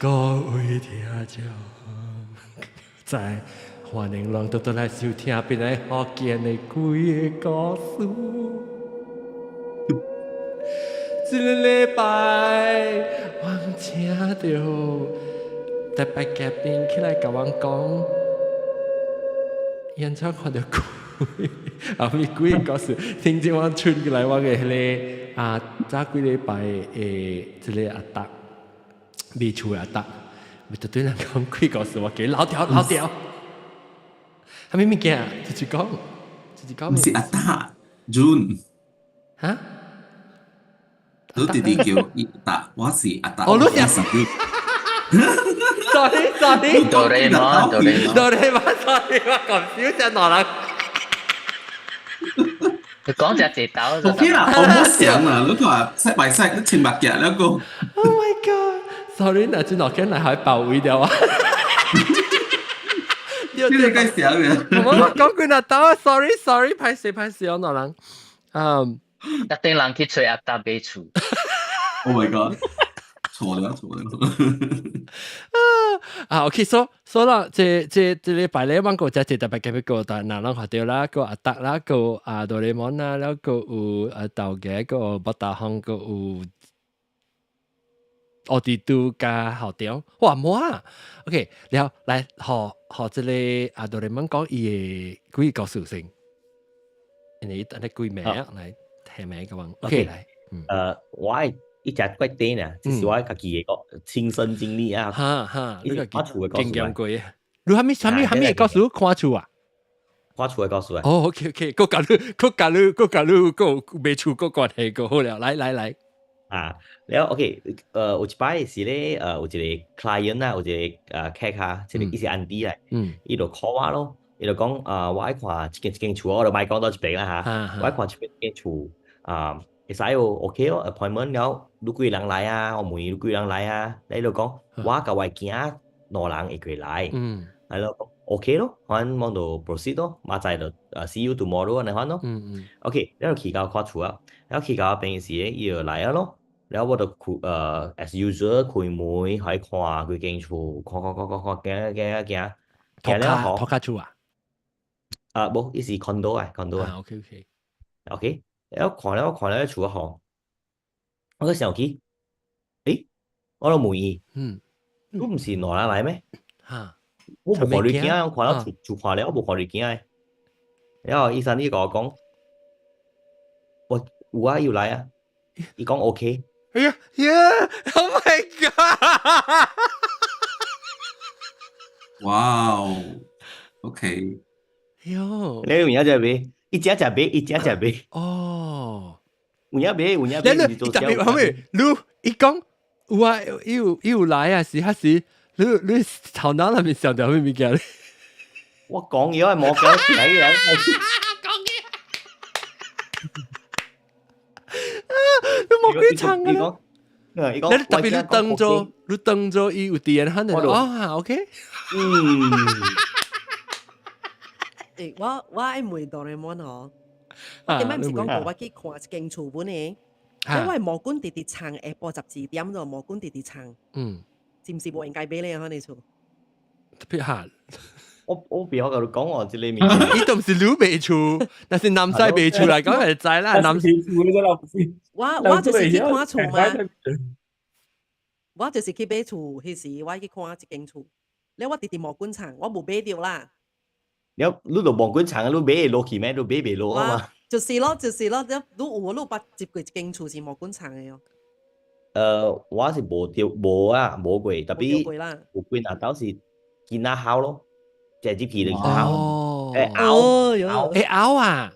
各位聽眾，在歡迎攏倒轉來收聽變來福建的鬼故事。這个禮拜，我請到特別嘉賓起來共阮講，演唱看著鬼，後面鬼故事，聽見我出來我的彼个啊，早幾禮拜的這个阿達，賣厝阿達，咪就對人講鬼故事，我給老掉老掉，啥物物件？就是講，就是講。毋是阿達，June。哈？你弟弟叫伊達，我是阿達。哦，你是 sorry sorry，哆來咪，哆來咪，哆來咪，sorry，我 confuse 咗哪人？你講隻字豆就 OK 啦，我冇想啦，你話識埋識，你千百嘅那個。 Oh my god！Sorry，那陣落緊嚟還爆位掉啊！你該想嘅。我講句那刀，sorry sorry，歹勢歹勢，我哪人？嗯。一定人去揣阿達買厝。 Oh my god！錯了錯了。啊，OK，so so 啦，這這禮拜咧，我個只特別嘅個，但嗱，咱看到啦，個阿達啦，個阿哆啦 A 夢啦，了個有阿豆嘅，個北大方，個有奧迪都加校長，哇冇啊，OK，了來，予予這個阿哆啦 A 夢講伊的幾個故事先，因為伊幾名來聽名個嘛，OK 來，我係一隻決定啊，這是我家己的個親身經歷啊。哈哈，你個看厝的故事。經驗過，你啥物啥物啥物故事看厝啊？看厝的故事啊。哦，OK OK，閣共你，閣共你，閣共你，閣賣厝閣關係閣好了，來來來。啊，了 OK，有一擺是咧，有一個 client 啊，有一個客啊，一個伊是 auntie 來，伊就 call 我咯，伊就講啊，我愛看一間一間厝，我就莫講佗一爿啦嚇，我愛看一間一間厝，啊，會使哦，OK 哦，appointment 了，你幾個人來啊？我問伊你幾個人來啊？伊就講我佮我囝兩人會過來，係咯，OK 咯，反正我就 proceed 咯，明仔載就see you tomorrow 按呢款咯，OK，了就去到看厝啊，了去到邊時伊就來啊咯。了我就開as usual 開門去看規間厝，看看看看看，行行行，行了吼，托卡厝啊？啊，無，伊是 condo 啊，condo 啊。 OK OK。 OK，了看了看了厝吼，我閣想起，欸，我就問伊，你毋是兩人來咩？哈，我無看你囝，我看了厝厝看了，我無看你囝的。了後醫生你共我講，我有啊，伊有來啊，伊講 OK。哎呀呀！Oh my god！哇哦，OK。喲，你有影食未？伊食食未？伊食食未？哦，有影買，有影買。你你特別後面，你伊講有啊，伊有伊有來啊，是還是你你頭腦內面想著啥物件咧？我講嘢我係冇講起來嘅。講嘢。你冇鬼唱啊！伊講，你特別你當做你當做伊有佇個，可能哦，OK。嗯。欸，我愛問哆啦 A 夢吼，我頂擺毋是講過我去看一間厝本的，因為毛管直直藏下晡12點就毛管直直藏。是毋是無應該買咧？可能厝。特別嚇。我不要共你講哦，這個物件。伊都毋是你賣厝，但是南西賣厝來講就知啦。南西厝你我就是去看厝嘛。我就是去買厝，彼時我去看一間厝，了我直直毛管藏，我無買著啦。了，你就毛管藏，你買會落去咩？你買袂落啊嘛？就是咯，就是咯，你有你有捌入過一間厝是毛管藏的哦？我是無著無啊，無過，特別有幾若兜是囡仔哭咯，就入去就哭。會拗，會拗啊！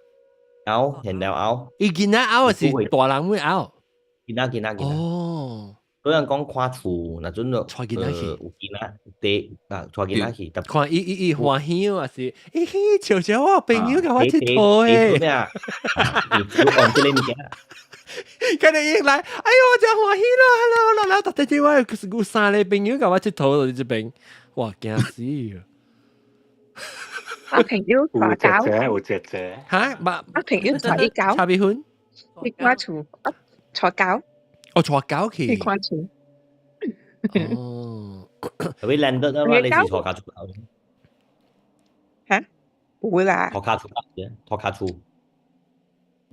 拗，現了拗。伊囡仔拗是大人會拗？囡仔囡仔囡仔。哦。有人講看厝，若陣就帶囡仔去，有囡仔佇啊，帶囡仔去。看伊伊伊歡喜啊是，咦嘿，笑笑我朋友共我𨑨迌的。咩啊？按這個物件。佢哋一來，哎呦，我真歡喜啦！Hello，來來，打電話，可是有三個朋友共我𨑨迌佇這邊，哇，驚死！阿朋友帶狗，有姐姐，有姐姐。嚇？阿朋友帶伊狗。差別分？去看厝，啊，帶狗。哦，帶狗去。去看厝。哦，特別 landed 啊嘛，你是坐卡厝。嚇？唔會啦。托卡厝嘅，托卡厝。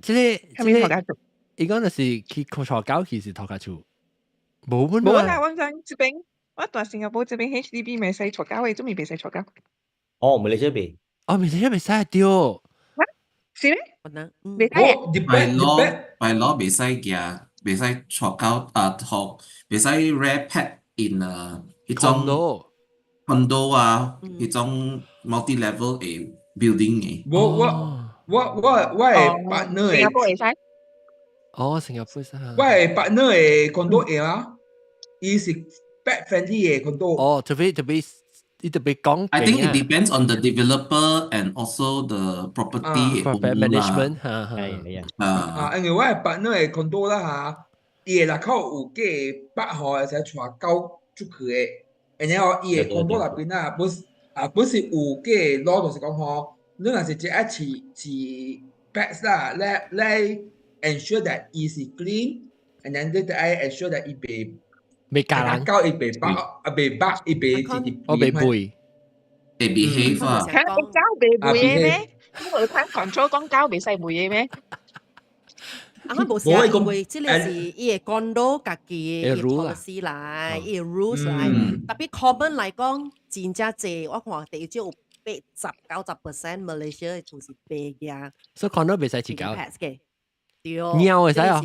這個係咪托卡厝？伊講就是去坐狗，其實托卡厝。無冇啦，我講這邊，我住新加坡這邊 HDB 袂使坐狗嘅，做咩袂使坐狗？哦，馬來西亞袂。哦，馬來西亞袂使對。是咩？袂使。 By law 袂使行，袂使坐狗啊，托袂使 rear pet in 啊，彼種 condo 啊，彼種 multi level 的 building 的。我的 partner 新加坡會使。哦，新加坡使。我的 partner 的 condo 會啊，伊是 pet friendly 的 condo。哦，特別特別，伊特別講。 I think it depends on the developer and also the property management。係啊。啊，因為我的 partner 的 condo 啦嚇，伊的內口有幾個北號會使帶狗出去的，然後伊的 condo 內邊啊，本啊本是有幾個 law 就是講吼，你若是真愛飼飼 pets 啦，你 ensure that 伊是 clean，and then 你得愛 ensure that 伊袂袂咬人，狗伊袂咬啊袂咬，伊袂直直我袂吠，會 behave 啊。看狗袂吠的咩？你無看 control 講狗袂使吠的咩？啊，我無寫，因為這個是伊個 condo 家己的 policy 來，伊個 rules 來。特別 common 來講，真正濟，我看第少有80-90% Malaysia 的厝是白嘅。所以 condo 袂使飼狗。嘅，對。貓會使啊？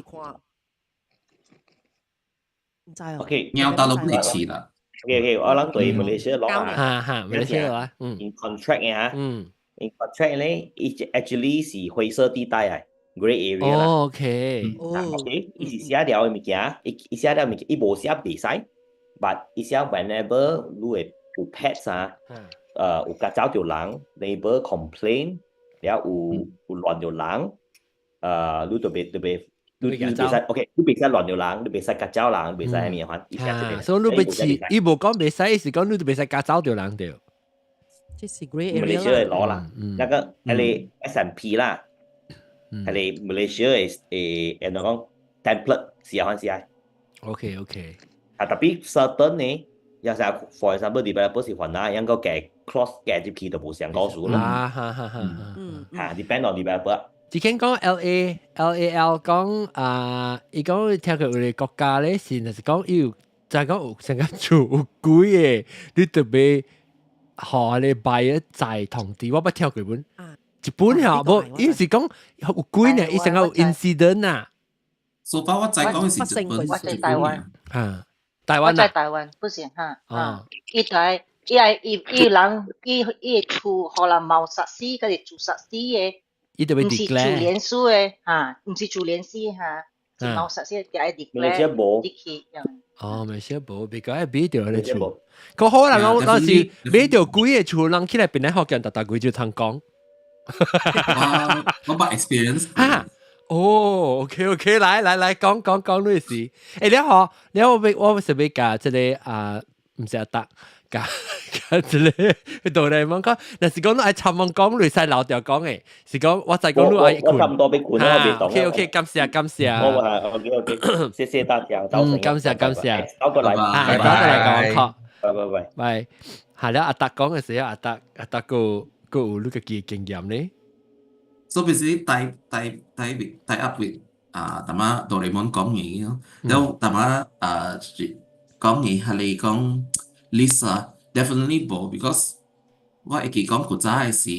毋知哦。 OK，貓大陸袂飼啦。 OK，我諗對 Malaysia 攞啊。哈哈，Malaysia 啊，嗯。 In contract 嘅嚇，in contract 咧，伊 actually 是灰色地帶啊。grey area 啦。哦，OK。 OK，伊是寫了的物件，伊寫了物件，伊無寫袂使，but 伊寫 whenever 你會有 pets 啊，有咬走著人，neighbor complain，了有亂著人，你就別就別，你袂使，OK，你袂使亂著人，你袂使咬走人，你袂使蝦米款，伊寫這個。所以你袂飼，伊無講袂使，是講你就袂使咬走著人對。這是 grey area 馬來西亞攞啦，那個係你 S&P 啦。係你馬來西亞的人講 template 是啊，是啊。 OK。啊，特別 certain 呢，有時 for example developer 是還哪樣個嘅 clause 加入去就無相告訴啦。啊哈哈哈。嚇，depend on developer。之前講 L A L A L 講啊，伊講聽過有個國家咧是，就是講有就係講有成個厝有鬼的，你特別予你買一在同地，我捌聽過本。一本嚇，無，伊是講有鬼呢，伊成個有 incident 啊。 So far 我知講是日本，我在台灣。嚇，台灣我在台灣，不是嚇。啊，伊台伊愛伊伊人伊伊厝予人謀殺死，佮是自殺死的。伊就欲毋是自戀死的嚇，毋是自戀死嚇，是謀殺死，就愛 declare 入去。哦，咪少無，別個愛買著彼个厝。可好啦，我當時買著幾个厝，人起來邊咧福建，逐逐幾就通講。我捌 experience 哈，哦，OK OK，來來來，講講講你事。欸，你好，你好，我是欲共這個啊，毋是阿達，共共這個哆啦 A 夢講，若是講你愛參問講，你使留掉講的，是講我知講你愛我差唔多欲睏啦，我袂動。 OK OK，感謝感謝。我話 OK OK，謝謝大家。嗯，感謝感謝。倒過來，啊，倒過來講，拜拜拜。拜。係啦，阿達講的時候，阿達阿達個個有你家己的經驗呢？ So basically tie up with 啊，淡仔哆啦 A 夢講嘢咯，然後淡仔啊講嘢係你講 list 啊，definitely 無，because 我會記講古早的時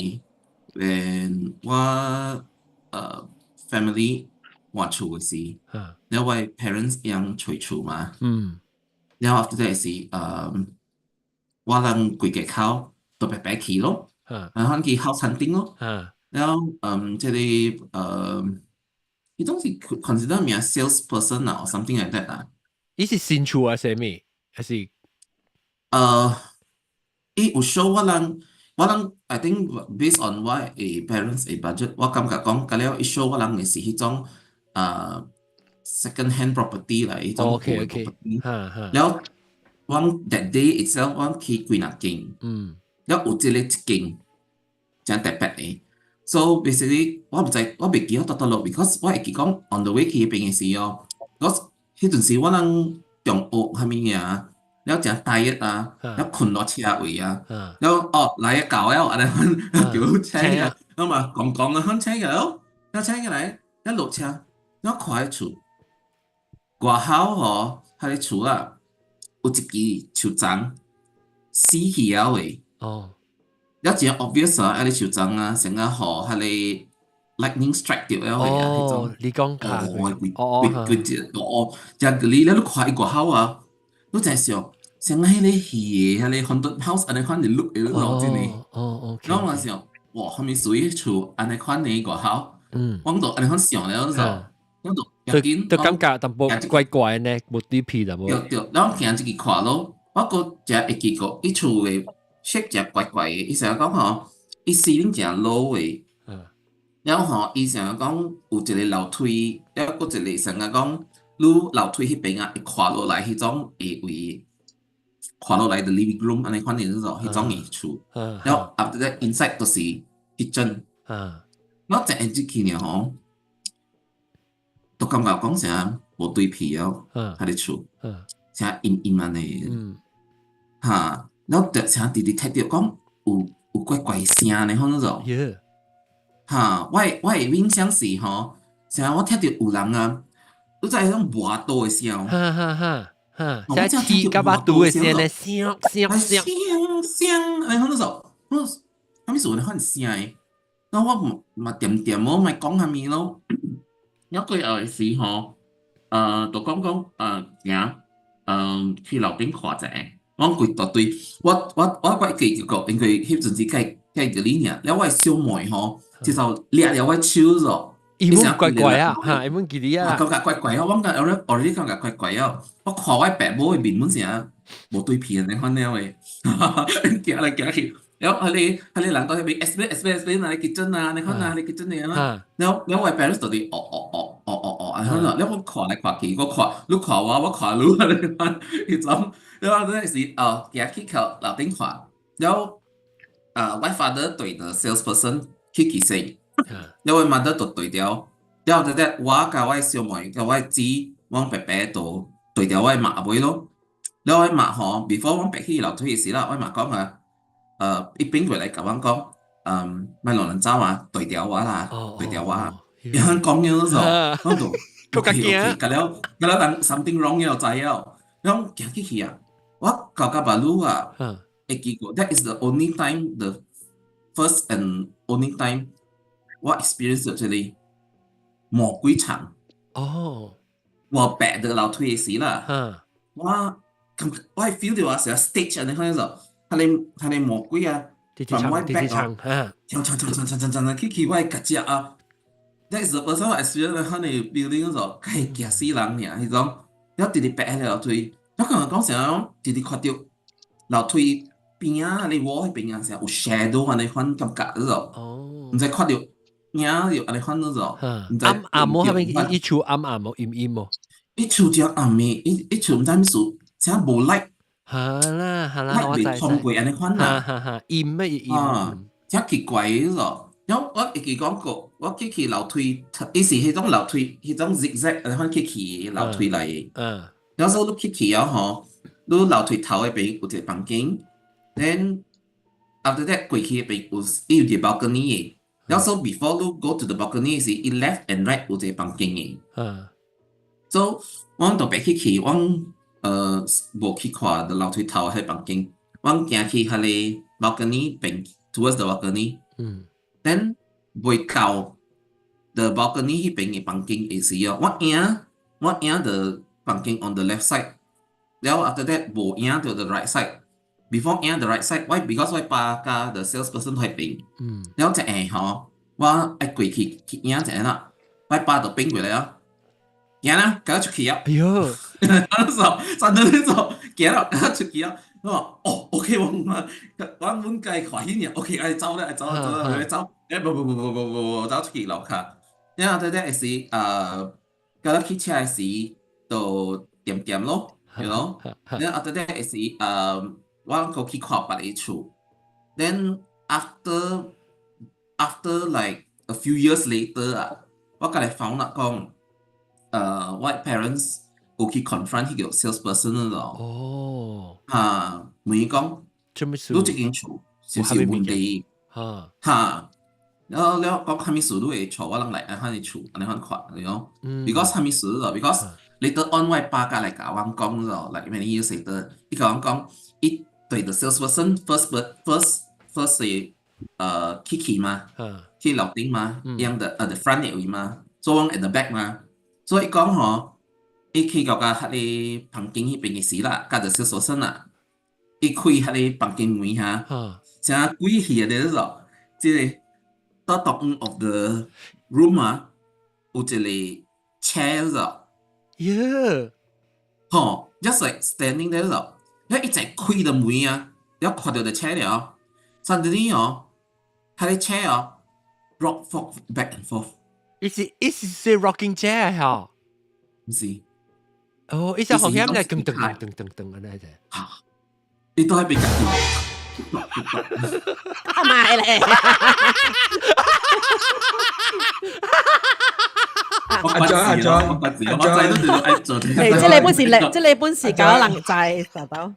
，when 我family 換厝的時，然後我 parents 樣揣厝嘛，然後 after that 是我人規家口都白白去咯，然後去 house hunting 咯。然後這個彼種是 consider 名 salesperson 啊，or something like that 啊。伊是新厝啊，啥物？還是？伊有 show 我人，我人 I think based on 我的 parents 的 budget，我感覺講，甲了伊 show 我人的是彼種second hand property 來，彼種 OK OK，了我 that day itself 我去幾若間，了有這個一間真特別的。So basically 我毋知我袂記得佗落，because 我會記講 on the way 去彼邊的時候，我彼陣時我人中學啥物嘢，了誠 tired 啊，了睏落車位啊，了哦來到了，按呢款叫請起來，我嘛講講啊，款請起來哦，了請起來，了落車，了看彼厝外口吼，彼个厝啊，有一支樹欉死去了的。了真 obvious 啊，彼个樹欉啊，成個予彼个 lightning strike 著了的啊，彼種。你講卡哦，規規規隻哦，真個你咧，你看伊外口啊，你真想，像彼个戲的彼個 haunted house 按呢款的 look 的咯，真的。我嘛想，哇，啥物事厝按呢款的外口，我就按呢款想了就，我就就就感覺淡薄怪怪呢，無對皮淡薄。對對，然後行入去看咯，我閣誠會記過，伊厝的 shape 誠怪怪的，伊成日講吼，伊 ceiling 誠 low 的。了吼，伊成日講有一個樓梯，了閣一個成日講，你樓梯彼邊啊，會看落來彼種下位，看落來的 living room 按呢款的那種，彼種的厝。了 after that inside 就是 kitchen。我一入去呢吼，都感覺講啥無對皮哦，彼个厝，啥陰陰按呢。哈，了就啥直直聽著講有怪怪聲呢，款那種。哈，我的印象是吼，啥我聽著有人啊，你知彼種磨刀的聲。哈哈哈，哈，像鐵佮腹肚的聲咧，聲聲聲聲，按呢款那種，我啥物事按呢款聲的？然後我嘛恬恬我莫講啥物咯。了過後的時吼，就講講行，去樓頂看一下。我規大堆，我記一個，因為彼陣時計計個你爾，了我的小妹吼，就掠了我手咗。伊本怪怪啊，哈，伊本記得啊。感覺怪怪啊，我感覺我感覺怪怪啊。我看我爸母的面本啥無對皮按呢款了的，行來行去，了彼個人到彼邊 explain explain explain 啊，kitchen 啊，你看啊，你 kitchen 的啊，了了我 parents 就佇哦哦哦哦哦哦，按呢款，了我看來看去，我看你看我，我看你，按呢款彼種，了嗰陣時哦，行去到樓頂看，了我 father 對 the salesperson 去去說，了我 mother 就對著，了後咧我佮我小妹佮我姊，阮爸爸就對著我媽尾咯。了我媽吼，before 阮爸去樓梯時啦，我媽講啊，伊變過來共阮講，莫亂亂走啊，對著我啦，對著我，伊按講了就，我就閣較驚，佮了佮了人 something wrong 了知了，了行去去啊，我到甲巴魯啊，會記過，that is the only time, the first and only time 我 experience 這個魔鬼場。我爬的樓梯時啦，我感覺我 feel 到啊，成 stage 按呢款就，彼個魔鬼啊，從我 back 啊，唱唱唱唱唱唱唱去去我的腳啊，that is the first time I experience 彼個 feeling 就，該驚死人爾，彼種，了直直爬彼個樓梯，我感覺講啥，直直看著樓梯邊仔，你 wall 彼邊啊，成有 shadow 按呢款感覺嗰種，毋知看著影就按呢款嗰種，毋知暗暗無，彼邊伊厝暗暗無，陰陰無？伊厝誠暗的，伊厝毋知啥物事，誠無 light。哈啦哈啦，我知。通過按呢款啦。哈哈哈，陰咩陰？啊，誠奇怪嗰種。了我會記講過，我去樓梯，伊是彼種樓梯，彼種 zigzag 按呢款去去樓梯來的。了所以你去去了吼，你樓梯頭彼邊有一個房間，then after that 過去彼邊有伊有一個 balcony 的。了所以 before 你 go to the balcony 時，伊 left and right 有一個房間的。所以阮就爬去去，阮無去看樓梯頭彼房間，阮行去彼個 balcony 邊，towards the balcony。Then 未到 the balcony 彼邊的房間的時哦，我贏 the 房間 on the left side，了 after that 無贏著 the right side。Before 贏 the right side，我 because 我爸佮 the salesperson 彼邊，了一下吼，我愛過去去贏一下啦，我爸就變過來啊，行啦，共我出去啊！哎喲，那時候真的那種行了，共我出去啊！我話哦，OK，我我阮家歡喜爾，OK，愛走咧，愛走，走啦，愛走，欸，無無無無無無走出去樓跤，然後這個是佮咱去車的時就恬恬咯，you know，然後 after that 是我閣去看別个厝，then after like a few years later 啊，我佮來 found out 講，我 parents 有有去 confront 彼個 salesperson 咯。哦。嚇，問伊講，你這間厝是毋是有問題？嚇，了了講啥物事你會帶我人來按款的厝，按呢款看，你講。Because 啥物事咯？Because later on 我爸佮來共我講咯，like many years later，伊共我講，伊對 the salesperson first first first 是去去嘛，去樓頂嘛，用 the the front 的位嘛，做往 at the back 嘛，所以講吼，伊去到甲彼個房間彼邊的時啦，佮 the salesperson 啦，伊開彼個房間門哈，成鬼戲的咯，這個到 top of the room 啊，有一個 chair 咯，吼，just like standing there 咯，了伊在開的門啊，了看著 the chair 了，suddenly 哦，彼個 chair 哦，rock forth back and forth。伊是 rocking chair 嚇？毋是。哦，伊是後面咧，噔噔噔噔噔噔按呢隻。嚇！伊都喺邊家己。啊買咧！阿張阿張我知都是愛做。誒，這個本是叻，這個本是搞人在實到。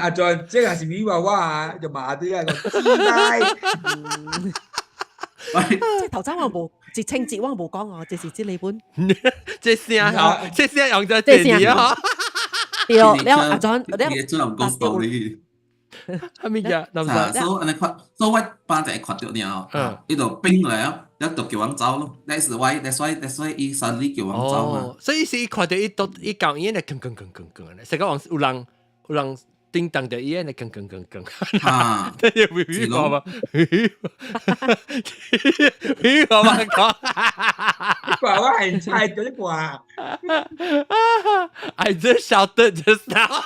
阿張，這個是女娃娃啊，就麻啲啊個師奶。即係頭先我無，一清節我無講哦，這是這個本。這聲嗬，這聲用咗這字啊！對，了阿張，了做人講 story。係咪呀？林生。所以按呢看，所以我爸就會看著了，伊就變來啊，了就叫阮走咯。That's why 伊 suddenly 叫阮走嘛。所以是伊看著伊都伊講伊咧，吭吭吭吭吭，成個往有人有人叮當著伊咧，吭吭吭吭。嚇！這是微微嘛？微微嘛講。你話我係猜咗一卦。 I just shouted just now.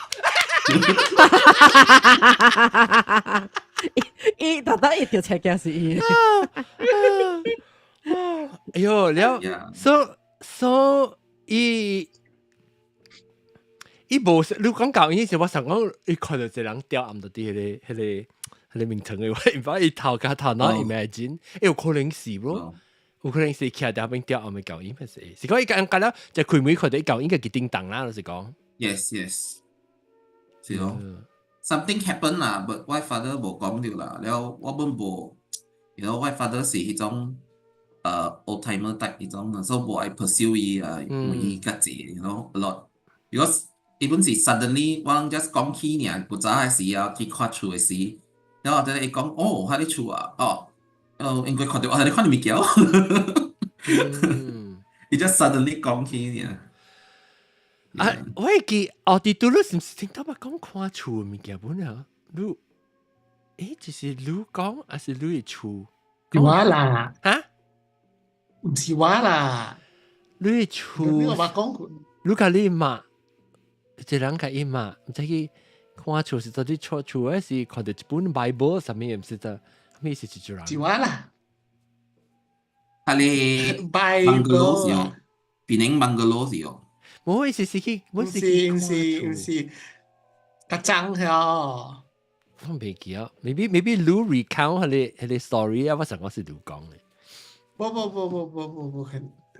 伊特登伊條斜鏡是伊。哎喲，了，so so 伊伊無，你講舊伊是我想講，伊看著一個人吊暗到佇彼個名稱的，我毋捌伊頭佮頭腦 imagine，有可能是咯，有可能是徛佇彼邊吊暗的舊伊，是是講伊講講了，就開門看著伊舊伊個叮當啦，就是講。 Yes，是咯。Something happen 啦，but 我 father 無講著啦，了我本無，我 father 是彼種old timer type 彼種，所以無愛 pursue 伊啊，問伊較濟，a lot。Because 伊本是 suddenly 我攏 just 講起爾，古早的時啊去看厝的時，了後頭伊講哦，彼个厝啊，哦，應該看著，哦，你看著物件，伊 just suddenly 講起爾。啊，我會記奧迪都你是毋是聽到我講看厝的物件本啊？你，這是你講還是你的厝？是我啦。嚇？毋是我啦。你的厝？你我講過。你共你媽，一個人共伊媽，毋知去看厝是到底厝厝還是看著一本 Bible 啥物，毋是得，咩是一組人？是我啦。彼个 bungalow 是哦，檳城 bungalow 是哦。無，意思是去，毋是毋是毋是，較髒遐。我袂記啊，maybe 你 recount 彼個 story 啊，我想講是你講的。無無無無無無無，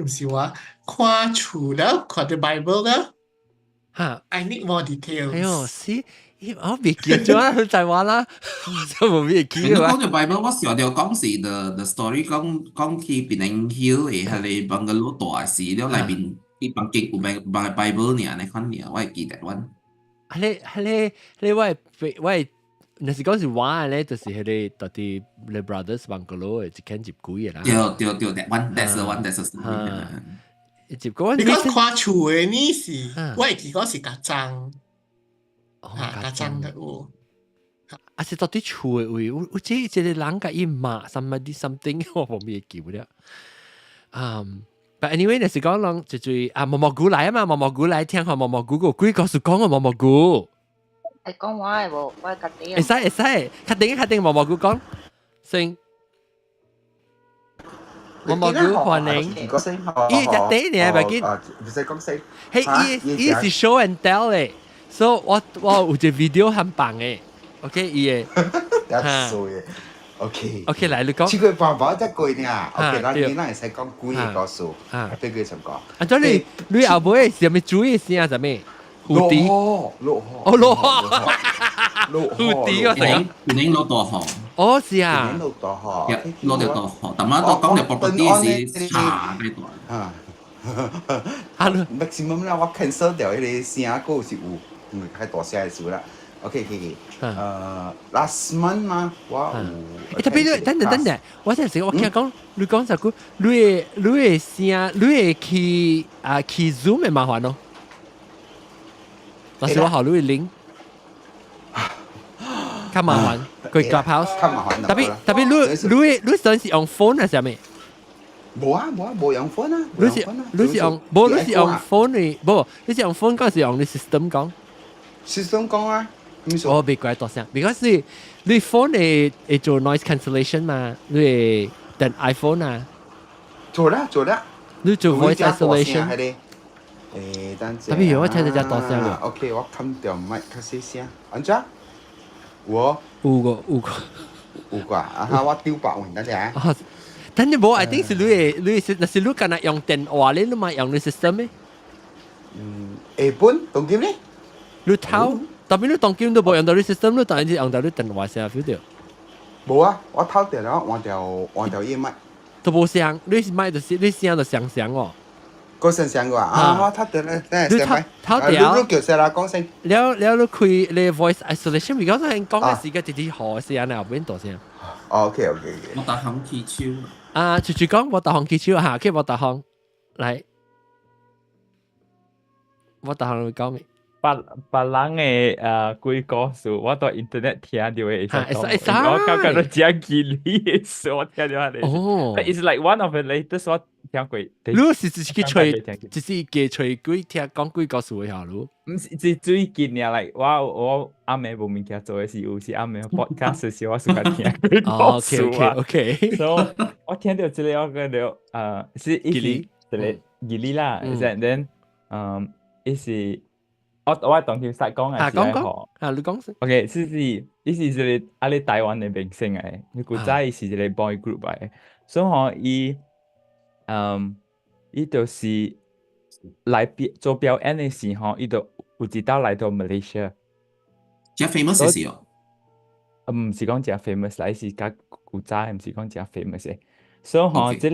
毋是我看厝了，看著 Bible 了。哈，I need more details。哎喲，是，我袂記咗啊，佢就話啦，就無袂記你講著 Bible，我想著講是 the story 講講去檳城 Hill 的彼個 bungalow 大時了內面。伊房間有賣賣 Bible 爾，按呢款爾，我會記得阮。彼個我會，若是講是我的咧，就是彼個佇佇 The Brothers Bungalow 的一間入鬼的啦。對對對，that one，that's the one，that's the story。入嗰你講看厝的呢是，我會記講是較髒，嚇較髒的有。啊是到底厝的位，有這一個人共伊罵 somebody something，我無咩記了。But anyway，就是講人就最啊毛毛菇來啊嘛，毛毛菇來聽下毛毛菇個鬼故事講個毛毛菇。會講話的無？我家己。會使會使，確定確定毛毛菇講先。毛毛菇歡迎。伊一啲呢，別緊。唔使講聲。嘿，伊伊是 show and tell 咧，所以我有一個 video 很棒的，OK，伊的。一歲嘅。OK。 OK，來你講。這個辦法真貴呢。OK，咱你咱會使講幾個故事。對佢怎講？啊，咁你後尾是咪注意聲啥物？蝴蝶。落雨，落雨。哦，落雨。落雨。蝴蝶啊，成個。年落大雨。哦，是啊。落大雨。落條大雨，但係我講條 property 是差幾大。啊。啊，maximum 啦，我 cancel 掉彼个聲，閣是有，因為太大聲的事啦。OK，OK，last month 嘛，我有。特別你等陣等陣，我陣時我聽講，你講一句，你的聲，你會去啊去 Zoom 會麻煩咯。但是我好你會 link，較麻煩，佢 Clubhouse。較麻煩。特別特別你上是用 phone 還是啥物？無啊無啊，無用 phone 啊。你是用無？你是用 phone 嘅，無？你是用 phone 講是用你 system 講？system 講啊。我別怪大聲，because 你 phone 會做 noise cancellation 嘛？你會等 iPhone 啊？做啦做啦。你做 voice isolation？誒，等陣。特別我聽到只大聲嘅。 OK，我冚掉麥較細聲。按怎？有有個有個有個啊！哈，我丟白雲等陣啊。等陣無，I think 是你的，你是，若是你干焦用電話咧，你嘛用你 system 咩？嗯，下本當今咧？你偷，特別你當今都無用到你 system，你當然是用到你電話聲 feel 到。無啊，我偷掉了，換掉伊麥。都無聲，你是麥就是你聲就聲聲哦。個聲聲個啊！我偷掉咧，你偷偷掉。你叫誰來講聲？了了，你開你 voice isolation，如果講講嘅時間直直好聲啊，後邊大聲。 OK。我打行起手。啊，就講我打行起手嚇，去我打行來，我打行會講咩？別別人的鬼故事，我佇 internet 聽著的會使講。我感覺都真吉利的事，我聽著彼个。哦。 It's like one of the latest 我聽過。你是自己揣，就是加揣鬼聽講鬼故事的下路。毋是，是最近爾來，我暗暝無物件做的時，有時暗暝 podcast 的時，我喜歡聽鬼故事啊。 OK。所以我聽著這个，我感覺是伊是一个吉利啦，and then 伊是。我當佢實講嘅時候，啊，你講先。 OK，是伊是一个啊咧台灣的明星來，伊古早伊是一个 boy group 來，所以吼伊，伊就是來表做表演的時候，伊就有一道來到 Malaysia。真 famous 是哦？毋是講真 famous 啦，伊是較古早，毋是講真 famous 的。所以吼，這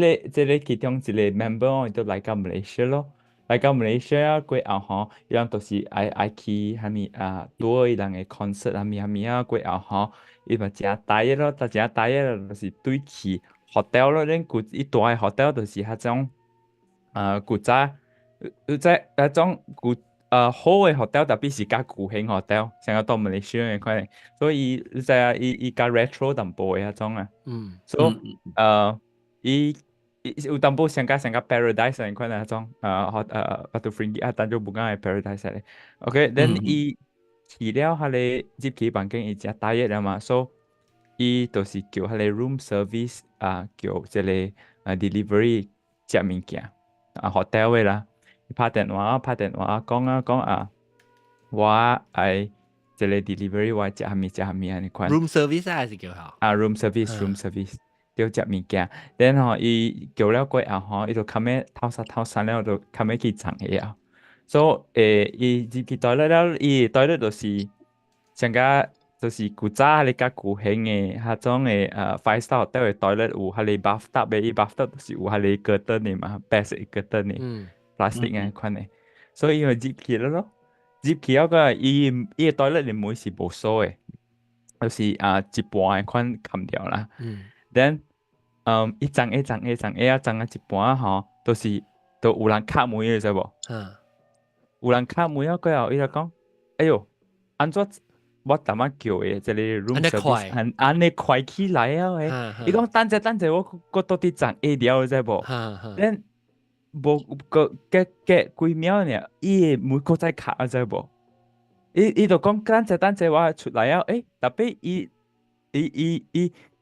个其中一個 member 伊就來到 Malaysia 咯。來到馬來西亞過後吼，伊人就是愛去啥物啊，拄伊人的 concert 啥物啥物啊，過後吼，伊嘛誠呆咯，但誠呆咯，就是對去 hotel 咯，恁古伊住的 hotel 就是彼種古早，在彼種古好的 hotel，特別是較舊型 hotel，像個到馬來西亞的款，所以你知影伊較 retro 淡薄的彼種啊，所以伊。有淡薄像個 paradise 那款那種，好Batu Ferringhi 啊，Tanjung Bungah 的 paradise 咧。OK，then 伊去了，彼个入去房間，伊誠大熱了嘛，所以伊就是叫彼個 room service 啊，叫這个delivery 食物件啊，hotel 的啦。伊拍電話講啊講啊，我愛這个 delivery，我愛食啥物食啥物按呢款。 room service 還是叫啥？啊，room service，room service。對食物件，然後伊叫了過後吼，伊就較尾透捒透捒了，就較尾去送下啊。所以伊入去 toilet 了，伊 toilet 就是像個就是古早彼個較舊型的彼種的five star hotel 的 toilet 有彼個 bathtub 的，伊 bathtub 就是有彼個 curtain 的嘛，白色 curtain 的，plastic 的款的，所以伊就入去了咯。入去了個伊的 toilet 的門是無鎖的，就是啊一半的款冚掉啦。Then 伊送下送下送下啊，送啊一半吼，就是都有人敲門的，知無？有人敲門啊，過後伊就講：哎喲，按怎我淡仔叫的這个 room service 按按呢快起來啊！喂，伊講等者等者，我閣佇送下了，知無？Then 無閣隔隔幾秒爾，伊的門閣再敲，知無？伊就講等者等者，我出來啊！欸，特別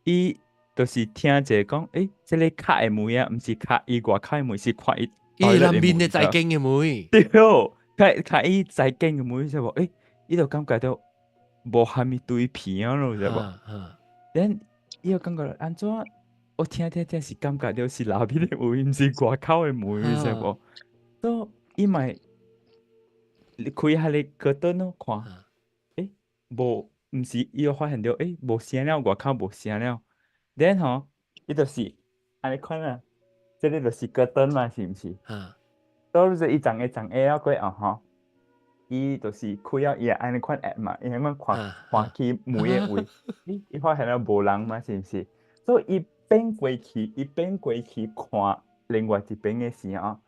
伊就是聽者講，欸，這个敲的門啊，毋是敲伊外口的門，是看伊伊內面的在間的門。對，敲敲伊在間的門，知無？欸，伊就感覺到無蝦米對片啊咯，知無？Then 伊有感覺按怎？我聽聽聽是感覺到是內邊的門，毋是外口的門，你知無？所以伊嘛開彼个 curtain 咯，看，無，毋是，伊就發現著，無聲了，外口無聲了。then 吼，伊就是按呢款啊，這个就是 curtain 嘛，是毋是？所以伊層下層下了過後吼，伊就是開了伊會按呢款按嘛，伊按呢款看看去門的位，伊發現了無人嘛，是毋是？所以伊變過去，伊變過去看另外一邊的時候，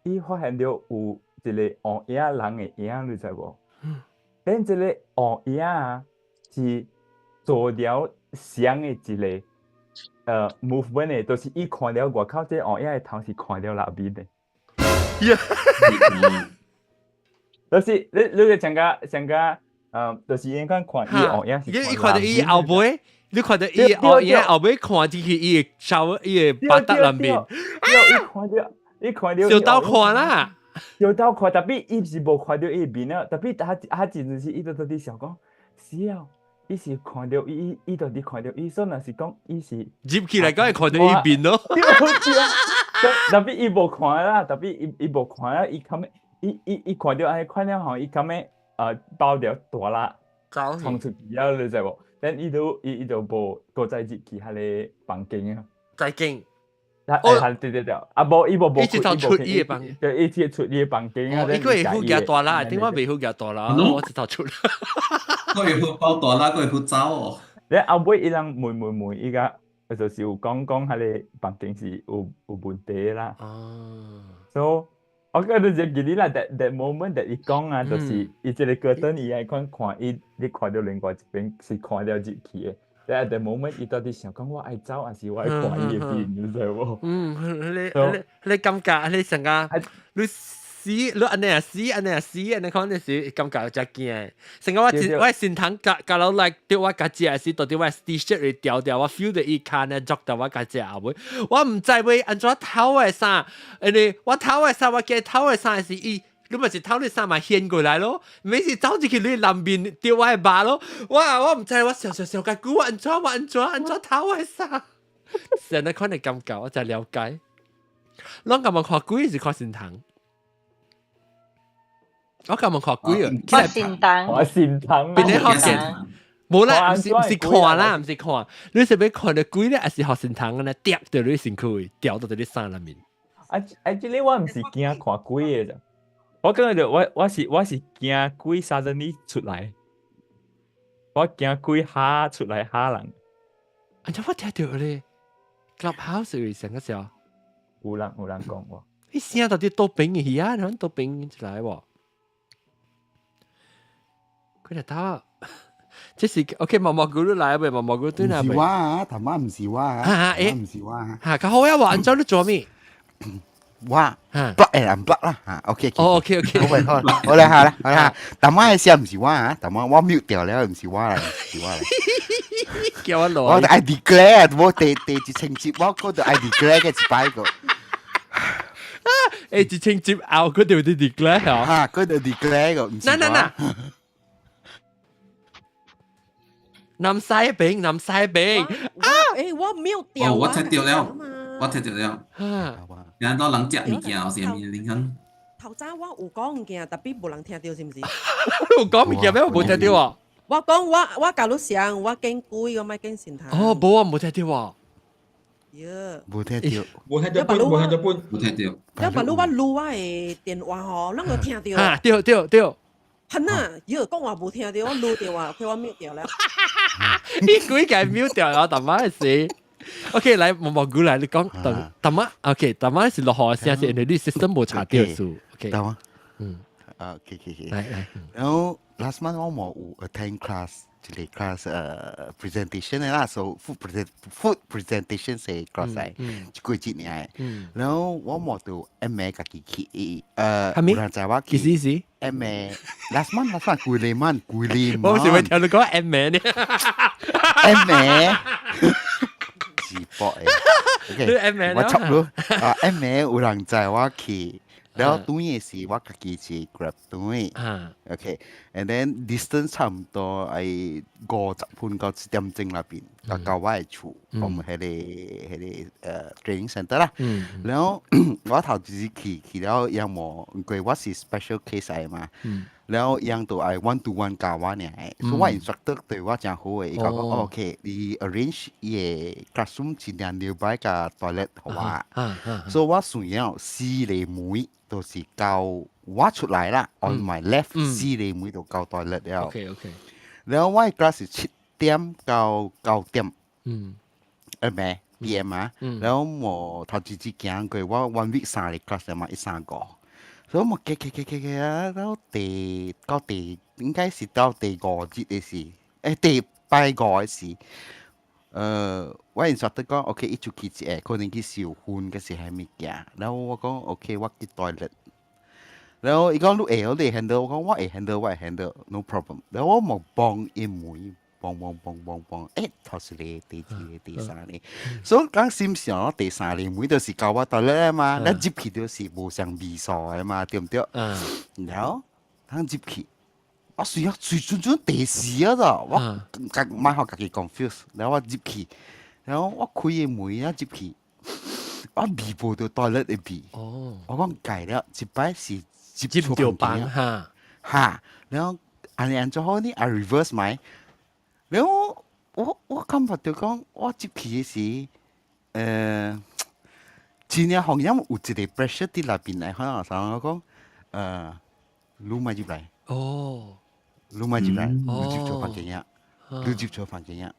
伊發現著有一个烏影人的影，你知無？then 這个烏影啊，是做了雙的一个movement 的，就是伊看著外口這個烏影的頭是看著內面的。就是你個像個像個，就是應該看伊烏影是伊看著伊後尾，你看著伊烏影後尾看進去伊的手伊的腹肚內面，伊看著伊看著，就鬥看啦，就鬥看，tapi 伊是無看著伊面啊，tapi 他真正是伊就佇想講，死啊！伊是看著伊，伊到底看著伊，所以若是講伊是入去來講會看著伊面咯。 tapi 伊無看啦，tapi 伊無看啦，伊後尾伊看著按呢款了吼，伊後尾包著大啦，衝出去了，你知無？then 伊都伊伊就無閣再入去彼个房間啊。再見。啊，對對對，啊無伊無無伊直頭出伊的房，對，伊直出伊的房間啊。伊閣會好舉大啦，頂我袂好舉大啦，我直頭出。閣會好包大啦，閣會好走哦。你後尾伊人問問問，伊個就是有講講彼个房間是有問題啦。所以我覺得就記得啦，that moment that 伊講啊，就是伊這个 curtain 伊愛看看伊，你看著另外一邊是看著入去的。at the moment 伊到底想講我愛走，還是我愛看伊的面，你知無？嗯，你感覺你成個你死，你按呢啊死，按呢啊死，按呢看你是感覺真驚。成個我心疼夾夾落來，對我家只是到底我 T-shirt 裡掉掉，我 feel 到伊跤呢捉到我家只後尾，我毋知欲按怎偷的衫，因為我偷的衫，我記偷的衫是伊。你咪是偷你衫嘛掀過來咯，每次走進去你南面掉我的肉咯，哇！我毋知我想想想較久，我按怎我按怎按怎偷我的衫，成日看你感覺，我就了解。攏敢無看鬼是看神童？我敢無看鬼啊？看神童，看神童，邊個學見？無啦，毋是看啦，毋是看。你是欲看著鬼咧，還是予神童呢？跌到你身軀，掉到你衫內面？啊啊！這个我毋是驚看鬼的，我感覺我是驚鬼 suddenly 出來，我驚鬼嚇出來嚇人。按怎我聽著咧？Clubhouse 有成個時候，有人講過。彼聲到底佗邊去啊？響佗邊出來無？佢就打，這是 OK。毛毛菇來未？毛毛菇對哪毋是我啊，頭媽毋是我啊，毋是我啊。嚇，較好啊！話按怎你做咩？我 block 誒，unblock 啦嚇，OK。哦，OK OK。好，好，好啦，好啦，好啦。頭媽嘅聲毋是我啊，頭媽我 mute 掉了，毋是我啦，毋是我啦。叫我落。我愛 declare，無第一清節，我嗰度愛 declare 嘅一擺個。一清節後嗰度啲 declare 嚇，嗰度 declare 個，唔是我。嗱嗱嗱。南西邊，南西邊。啊！我 mute 掉。哦，我聽著了，我聽著了。嚇！人多人食物件，是啥物？你看。頭早我有講物件，tapi 無人聽著，是毋是？有講物件咩？我無聽著啊。我講我共你講，我驚鬼，我莫驚神童。哦，無啊，無聽著啊。喲。無聽著。無聽著半，無聽著半，無聽著。了，別你我錄我的電話吼，攏有聽著。嚇，對對對。係啊，喲，講話無聽著，我錄電話，OK，我 mute 掉了。你鬼個 mute 掉了，大媽是。OK，來毛毛菇來，你講等大媽，OK，大媽是落雨聲是因為你 system 無查著數，OK。得嗎？嗯。啊，OK。來來。然後 last month 我冇有 attend class，一個 class presentation 的啦，so food presentation 是 class 來，一個月爾。然後我冇就暗暝家己去，有人載我去。幾時時？暗暝 last month last month 舊年 month 舊年。我是會聽你講暗暝呢。暗暝。直播的。OK，我插咯。啊，暗暝有人載我去。然後轉嘅時我家己是 Grab 轉。OK，and then distance 差唔多係50分到7點鐘那邊，到我嘅厝，我們彼個training center 啦。然後我頭一日去去了，樣無，因為我是 special case 來嘛。然後樣就愛 one to one 教我爾，所以我 instructor 對我誠好嘅，伊講講 OK，你 arrange 伊个 classroom 盡量 nearby 個 toilet 予我。所以我算了四個門都是到我出來啦，on my left 四個門就到 toilet 了。 然後我的 class 是7點到9點。係咪？PM 啊，然後我頭一次行過，我 one week 三個 class 嘛，一三個，所以我行行行行行啊，到第到第應該是到第五節的時，第拜五的時，我 instructor 講，OK，伊出去一下，可能去受訓，還是啥物件，然後我講 OK，我去 toilet。然後伊講你會你 handle，我講我會 handle，我會 handle，no problem。然後我冇幫伊門，幫幫幫幫幫，頭一個、第二個、第三個，所以講心想第三個門就是到我 toilet 嘛，咱入去就是無相味素的嘛，對毋對？然後當入去，我隨啊隨準準第四啊咋，我家莫予家己 confuse，然後我入去，然後我開個門啊入去，我味無著 toilet 的味，我講改了，一擺是入著房哈，哈，然後按呢按怎好呢？啊 reverse 咪，然後我感覺著講，我入去的時，真正好像有一個 pressure 佇內邊來，可能啥我講，你莫入來，你莫入來，你入錯房間啊，你入錯房間啊。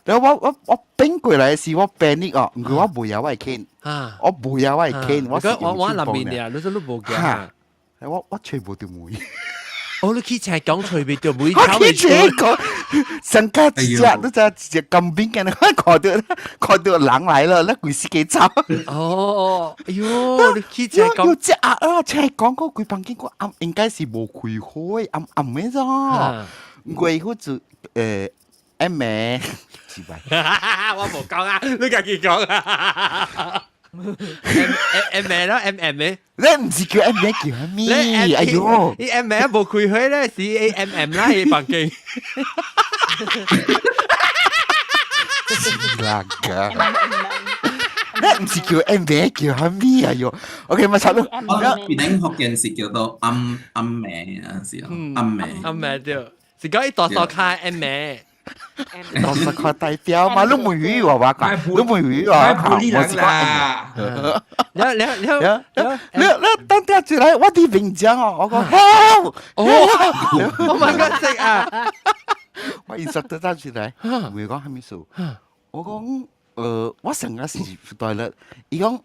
然後我變過來的時，我 panic 哦，因為我無攑我的 cane，我無攑我的 cane，我是我我那邊的，你說你無驚？哈，我揣無著門。哦，你去車講揣袂著門，我去車講，上家一隻，你知一隻金邊嘅，我看到人來了，那規死雞走。哦，哎喲，你去車講，有隻鴨啊，車講個規房間個暗，應該是無開火的，暗暗的啫。鬼好似M 名，是吧？我無講啊，你家己講啊。M M 名咯，M M 名。你唔是叫 M 名，叫咩？哎喲，你 M 名無開火咧，是 A M M 啦，喺房間。是啦噶，你唔是叫 M 名，叫咩啊？喲，OK，咪插咯。我邊頂福建是叫做暗暗名啊，是啊，暗名。暗名對，是講伊大數卡 M 名。大數卡代表嘛，你唔語話我講，你唔語話我是講。你你你你你你等下出來，我佇邊講哦，我講 help，哦，Oh my god，識啊！我 instructor 走出來，唔會講啥物事，我講，我成日是對了，伊講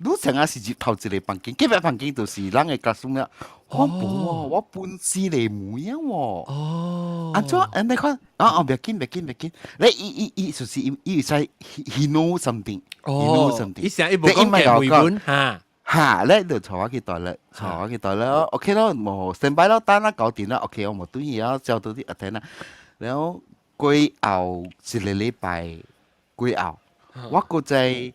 你成日是入頭一個房間，隔壁房間就是咱的 classroom 了。我無哦，我本四個門啊喎。按怎？按呢看，啊哦，別緊，別緊，別緊。你伊伊伊就是伊伊會使，he know something，he know something。伊成伊無講嘅回本嚇。嚇，你就坐我去 toilet，坐我去 toilet，OK 咯，無 stand by 咯，等啦搞掂啦，OK，我無對去啊，照到啲 attend 啦。然後過後一個禮拜過後，我閣在一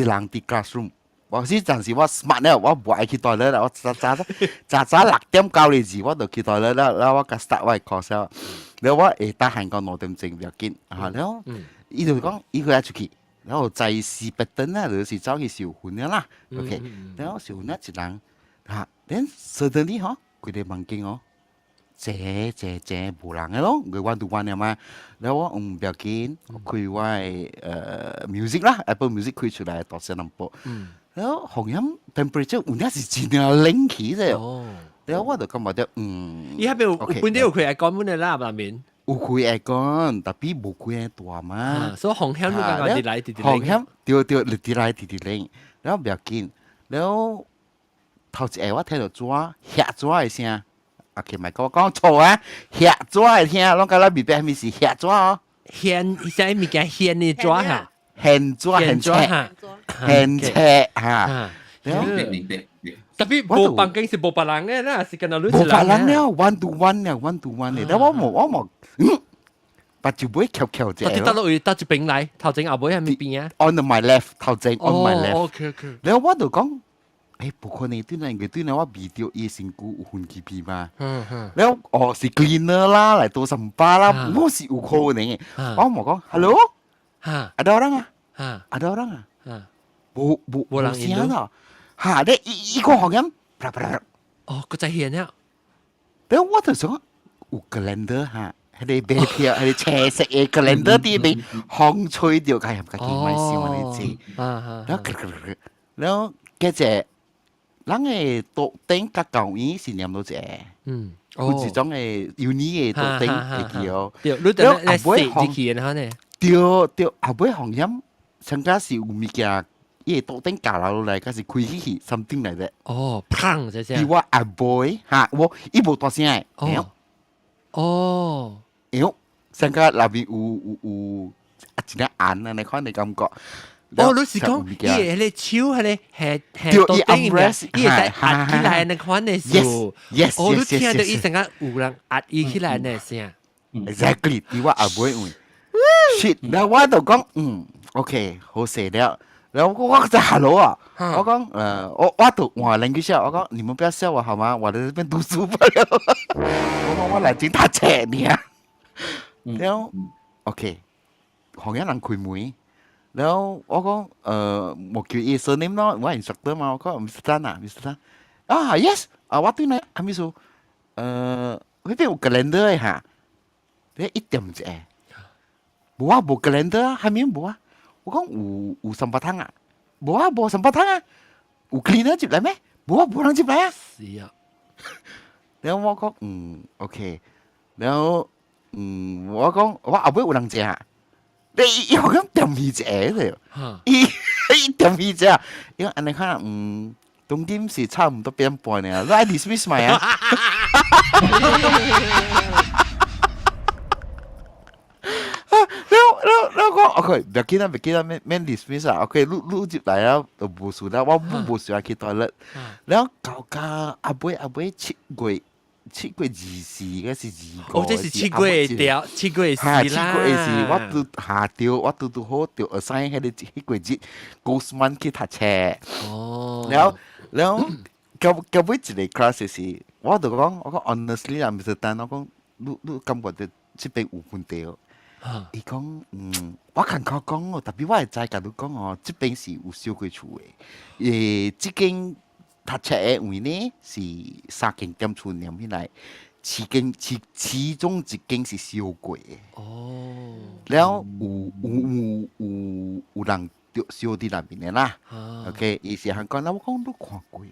人佇 classroom。我是暫時我 smart 了，我無愛去 toilet 啦，我早早早早6點9個字我就去 toilet 了，然後我甲 start 我的 course 了，然後我會得閒到2點鐘不要緊，啊，然後伊就講伊會愛出去，然後在四八燈啊，就是走去受訓了啦，OK，然後受訓了一人，嚇，then suddenly 嗬，規个房間哦，靜靜靜無人的咯，我 one to one 了嘛，然後我不要緊，我開我的music 啦，Apple Music 開出來大聲淡薄。然後紅音 temperature 有影是真正冷起啫。然後我就感覺到，伊彼邊有本地有開 aircon 的啦，內面。有開 aircon，但係無開大嘛。所以風險你感覺直來直直冷。風險對對，直來直直冷。然後不要緊，然後頭一下我聽到紙遐紙的聲，OK，莫共我講錯啊，遐紙的聲，攏甲咱明白啥物是遐紙哦。掀啥物件掀的紙哈？掀紙掀冊掀冊哈。明白明白。 Tapi 無房間是無別人的啦，是敢若你無別人了，one to one 了，one to one 的。但我無我無，目睭尾翹翹者。你倒落位倒一邊來，頭前後尾係咪邊啊？On my left，頭前 on my left。 OK OK。然後我就講，無可能對來個對來我聞著伊身軀有薰氣味嘛。了哦是 cleaner 啦，來倒三巴啦，我是有可能嘅。我冇講，hello，ada orang 啊，ada orang 啊，無無無聲啦，嚇！你伊伊個行音，哦，個在現了。了我就想有 calendar 嚇。彼个馬票，彼个青色的 calendar 佇邊風吹著，家己買想按呢濟，了了結者，人的桌頂佮舊院是黏到一个，有一種的 uni 的桌頂會記哦。對，你等下來入去然後呢？對對，後尾風險，參加是有物件，伊个桌頂架落來，還是開起去，something like that。哦，砰！這聲。伊我阿妹哈，我伊無大聲的。哦。哦。喲，上個內面有有有啊，一個按啊，你看你感覺。哦，你是講伊个彼个手，彼个下下桌頂面，伊會使壓起來那款的數。 Yes，哦，你聽著伊成個有人壓伊起來的聲。 Exactly，佇我阿妹位。Shit，然後我就講，嗯，OK，好勢了。然後我就 hello 啊，我講，我我就換 language 我講，你們不要笑我好嗎？我在這邊讀書不了。我講我來警察車你啊。了，OK，行一人開門，了我講，無叫伊 surname 咯，我 instructor 嘛，我講 Mr. Tan 啊，Mr. Tan，啊 yes，啊我對呢，啥物事？彼邊有 calendar 的哈，你一點一個，無啊，無 calendar 啊，還面無啊，我講有有三八湯啊，無啊，無三八湯啊，有 cleaner 入來咩？無啊，無人入來啊。是啊，了我講，嗯，OK，了。嗯，我講我後尾有人食，你伊好像點去一個咧，伊伊點去一個，因為按呢看，嗯，當今是差毋多8點半爾，你愛 dismiss 未啊？了了了講，OK，袂緊啊，袂緊啊，免免 dismiss 啊，OK，你你入來啊，就無事啦，我無需要去 toilet。了到到後尾後尾7月。7月24，個是25。哦，這是七月掉，七月四啦。 7月四，我拄下掉，我拄拄好著 assign 彼個彼個日，Ghost Month 去讀冊。哦。了了，到到尾一個 class 是，我就講，我講 honestly 啊，Mr. Tan，我講，你你感覺著這邊有問題哦。伊講，嗯，我牽口講哦，特別我會知共你講哦，這邊是有燒過厝的，這間。讀冊的位呢是三間店厝連起來，其間其其中一間是燒過的。哦。了有有有有有人著燒佇內面的啦。OK，伊是通講，那我講你看過哦？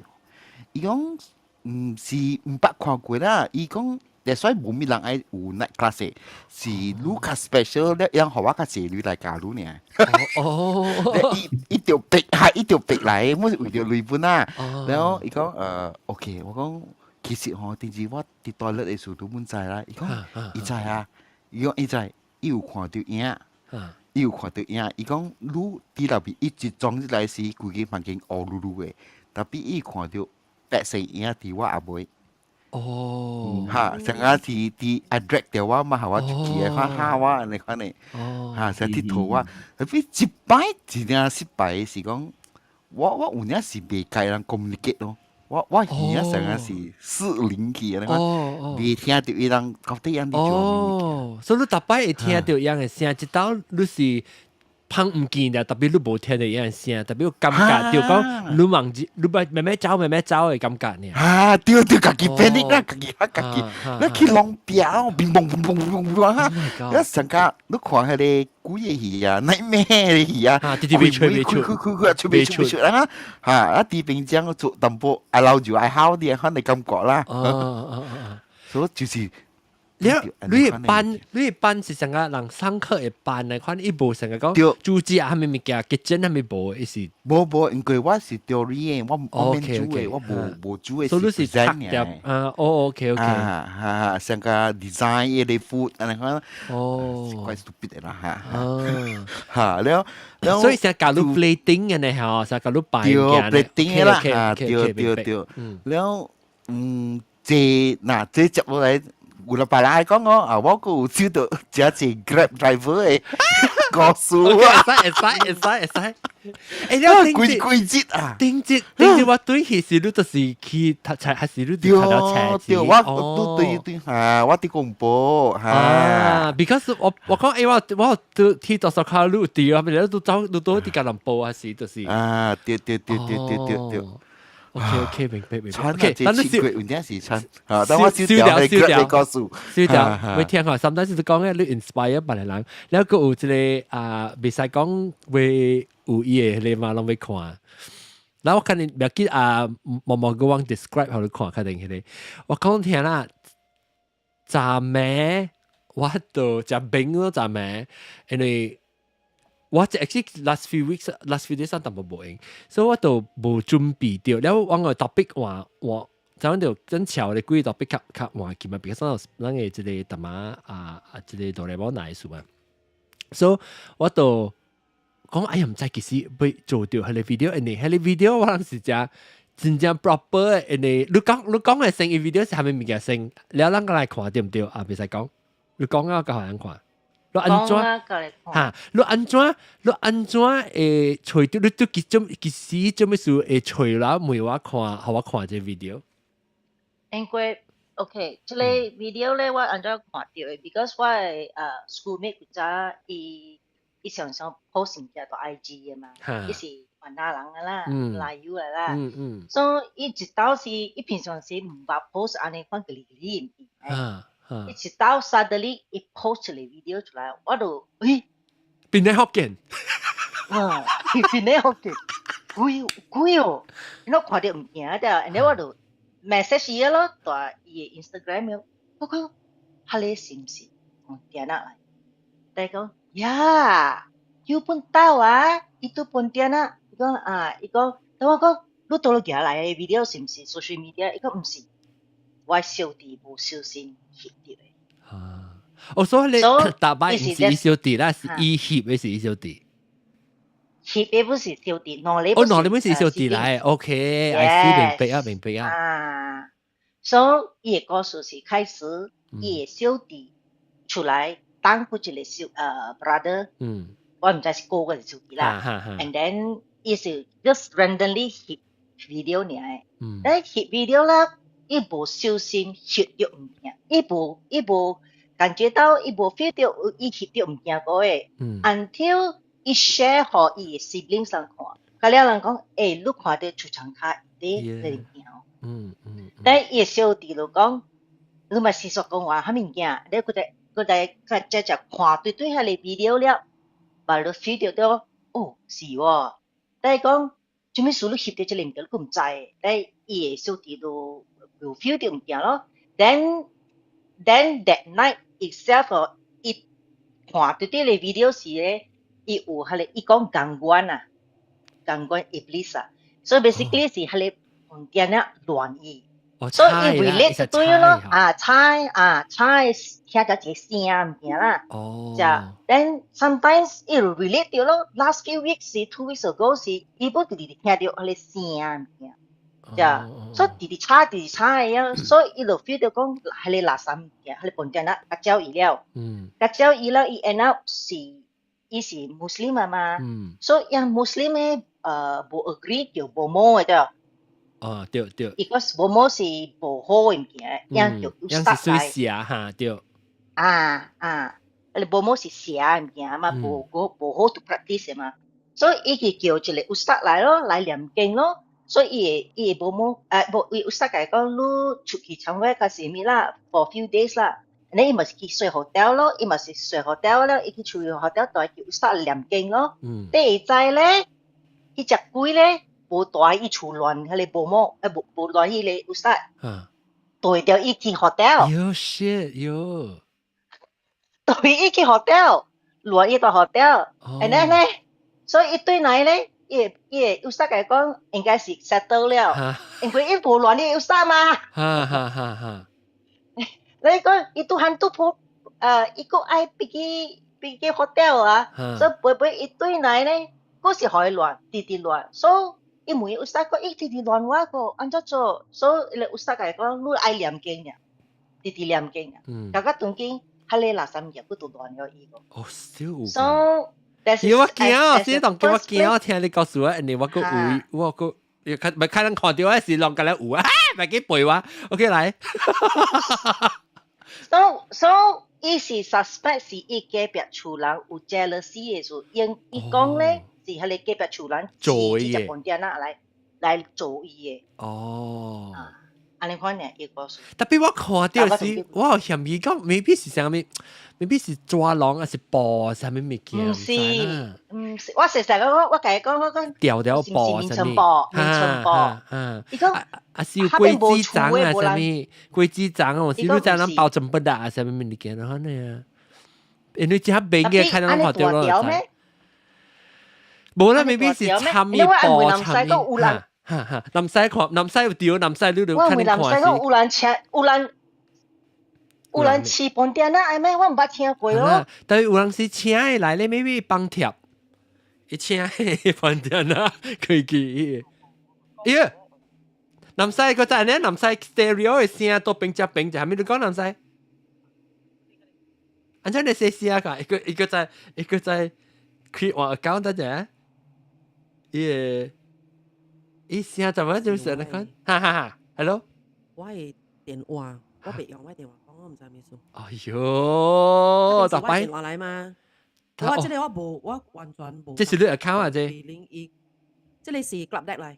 伊講毋是毋捌看過啦。伊講，所以無物人愛有 night class，是你較 special 了，讓予我較濟鐳來加入爾。哦，伊伊著逼，哈，伊著逼來，我是為著鐳本啊。然後伊講，OK，我講其實吼，頂次我佇 toilet 的時陣阮知啦。伊講伊知啊，伊講伊知，伊有看著影，伊有看著影。伊講你佇內面一直裝入來時，規間房間烏嚕嚕的，特別伊看著白色影佇我後尾。哦，哈，成日是佇啊 drag 著我嘛，予我出去的，看嚇我按呢款的，哈，成日佚佗我。特別一擺真正失敗是講，我我有影是袂共人 communicate 咯，我我耳仔成日是失靈去按呢款，袂聽著伊人到底按呢做。哦，所以你逐擺會聽著𪜶的聲，一道你是碰毋見的，特別你無聽著𪜶的聲，特別有感覺，就講你忘記，你慢慢慢走慢慢走的感覺爾。啊，對對，家己 panic 啦，家己嚇家己，你去攏壁，乒乓砰砰砰砰哈，一成家你看彼個鬼的戲啊，nightmare 的戲啊，直直袂出袂出，開開開出袂出袂出啊，哈，啊佇邊講做淡薄愛老就愛好啲，款的感覺啦。所以就是。你你的班，你的班是啥個人上課的班來款，伊無成個講主旨啊，啥物物件，結真啥物無，伊是無無，因為我是 theory 的，我我免煮的，我無無煮的是 present 的。啊，哦，OK OK，啊哈，像個 design 伊個 food 按呢款，哦，怪 stupid 的啦哈，哈了了，所以成教你 plating 的呢吼，成教你擺對 plating 的啦，啊對對對，了嗯，這嗱這接落來。有禮拜來講哦，啊，我閣有收到誠濟 Grab driver 的，故事啊！會使會使會使會使。欸，你幾幾節啊？頂節頂節我對去是你就是去讀冊，還是你讀冊？對，我都對對嚇，我佇公布嚇。啊，because 我講欸，我都去多少卡路對啊，咪你都走，你都佇吉隆坡還是就是。啊，對對對對對對對。 OK OK，明白明白。 OK，但是有陣時穿，啊，等我燒掉燒掉告訴，燒掉。會聽下，sometimes 是講咧，你 inspire 別個人，了閣有一個啊，袂使講會有伊的你嘛，攏欲看。然後我看你袂記啊，毛毛個往 describe 予你看，確定彼個。我講聽啦，昨暝我都食冰咯，昨暝，因為我 actually last few weeks last few days 淡薄無閒，所以我都無準備著。了我個 topic 話我，就就真巧的幾個 topic 較較換去嘛，比如說咱的這個淡薄啊啊，這個哆啦 A 夢哪意思嘛，所以我都講哎呀，毋知幾時欲做著彼个 video，因為彼个 video 我攏是誠真正 proper 的，因為你講的先伊 video 是啥物物件先，了咱閣來看對毋對？啊，袂使講，你講啊，閣予人看。你按怎嚇？你按怎？你按怎會揣著？你都幾種幾時做咩事會揣啦？問我看，予我看這 video。因為 OK，這个 video 咧，我按怎看著的？because 我的schoolmate 古早伊伊常常 post 物件到 IG 的嘛，伊是雲南人的啦，來由的啦，所以伊一道是伊平常時毋捌 post 按呢款個哩哩物件。伊一道 suddenly 伊 post 一個 video 出來，我就咦，變咧福建，哇，變咧福建，鬼鬼哦！我看著物件了，然後我就 message 伊咯，蹛伊的 Instagram 我講，彼个是毋是從電腦來？伊講呀，有本島啊，伊都本電腦。伊講啊，伊講，等我講，你佗落寄來的 video 是毋是 social media？伊講毋是，我小弟無小心翕著的。啊，哦，所以你逐擺毋是伊小弟啦，是伊翕的是伊小弟。翕的不是小弟，兩個哦，兩個是小弟來，OK，I see，明白啊，明白啊。啊，所以伊的故事是開始，伊的小弟出來當過一個小brother，我毋知是哥哥是小弟啦。And then 伊是 just randomly 翕 video 爾，但翕 video 啦，伊無小心翕著物件，伊無感覺到，伊無 feel 到伊翕著物件個的，until 伊 share 予伊的 siblings 人看，甲了人講，欸，你看著出場卡佇咧物件。但伊的小弟就講，你嘛是說講話啥物件，你閣來閣來較直接看對對彼个 video 了，嘛你 feel 著哦，是喎。但係講，做咩事你翕著這个物件，你閣毋知，但伊的小弟就有 feel 著物件咯。Then that night itself，伊看著這个 video 時咧，伊有彼个伊講 gangguan 啊，gangguan iblis 啊，所以 basically 是彼个物件咧亂伊。所以伊 relate 對咯，啊，猜啊猜，聽著一個聲物件啦。哦。就 then sometimes 伊 relate 著咯。Last few weeks 是 2 weeks ago 是，伊本直直聽著彼个聲物件。就所以直直猜直直猜的啊，所以伊就 feel 著講彼个垃圾物件，彼个物件啦，較照伊了。較照伊了，伊 end up 是伊是 Muslim 嘛。所以樣 Muslim 的無 agree 叫 bomoh 的對。哦，對對。 Because bomoh 是無好的物件，樣叫樣是屬邪哈，對。啊啊，你 bomoh 是邪的物件嘛，無無無好 to practice 嘛，所以伊去叫一個 ustaz 來咯，來念經咯。所以伊會伊會 bomoh，無伊 ustaz 共伊講，你出去參會較是物啦，for few days 啦。你伊嘛是去睡 hotel 咯，伊嘛是睡 hotel 了，伊去出去 hotel 就叫 ustaz 念經咯。第二知咧，彼隻鬼咧無蹛伊厝亂，彼个 bomoh，無無亂彼个 ustaz，蹛著伊去 hotel。喲 shit 喲！蹛伊去 hotel，亂伊到 hotel，and then 咧，所以伊對來咧，伊會 ustaz 共伊講應該是 settle 了，因為伊無亂伊 ustaz 嘛。哈哈哈哈！你講伊拄漢拄鋪，伊閣愛飛去飛去 hotel 啊，所以飛飛伊對來咧，閣是予伊亂，直直亂，所以伊問 ustaz 講，伊直直亂我個，按怎做？所以伊個 ustaz 共伊講，你愛念經爾，直直念經爾，共到當今，彼个垃圾物件閣都亂了伊個。哦，still 所以要我驚，先當叫我驚，聽你告訴我，人哋我個有，我個你看咪看人看到是攏甲你有啊，咪去背我，OK 來。 So 伊是 suspect 是伊隔壁厝人有 jealousy 的事，因伊講咧是彼个隔壁厝人做伊的飯店仔來做伊的。哦。按呢款呢，伊個是。 Tapi 我看到是，我有嫌疑講，maybe 是啥物，maybe 是抓龍還是布啥物物件？毋是，毋是，我實實講，我共伊講，我講。條條布啥物？眠床布，眠床布。伊講啊是有果子粽啊啥物？果子粽哦，是你知咱包成不啊啥物物件然後呢？因為這邊嘅看到看到咯。無啦，maybe 是參米布參米。哈哈，南西看，南西有掉，南西你就看你看是。我問南西講有人請，有人飼飯店啊？哎咩？我毋捌聽過咯。但是有人是請伊來咧，maybe 幫貼，伊請飯店啊，可以記。咦？南西個在呢，南西 stereo 的聲都變只變，就係咪你講南西？按怎你寫聲㗎？一個在 create 我 account 得啫。伊個。伊聲怎麼就是那個？哈哈哈，Hello。我的電話，我別用我電話講，我毋知咩事。哎喲，就擺電話來嘛？我這個我無，我完全無。這是你 account 啊？這。01，這個是 Club Deck 來。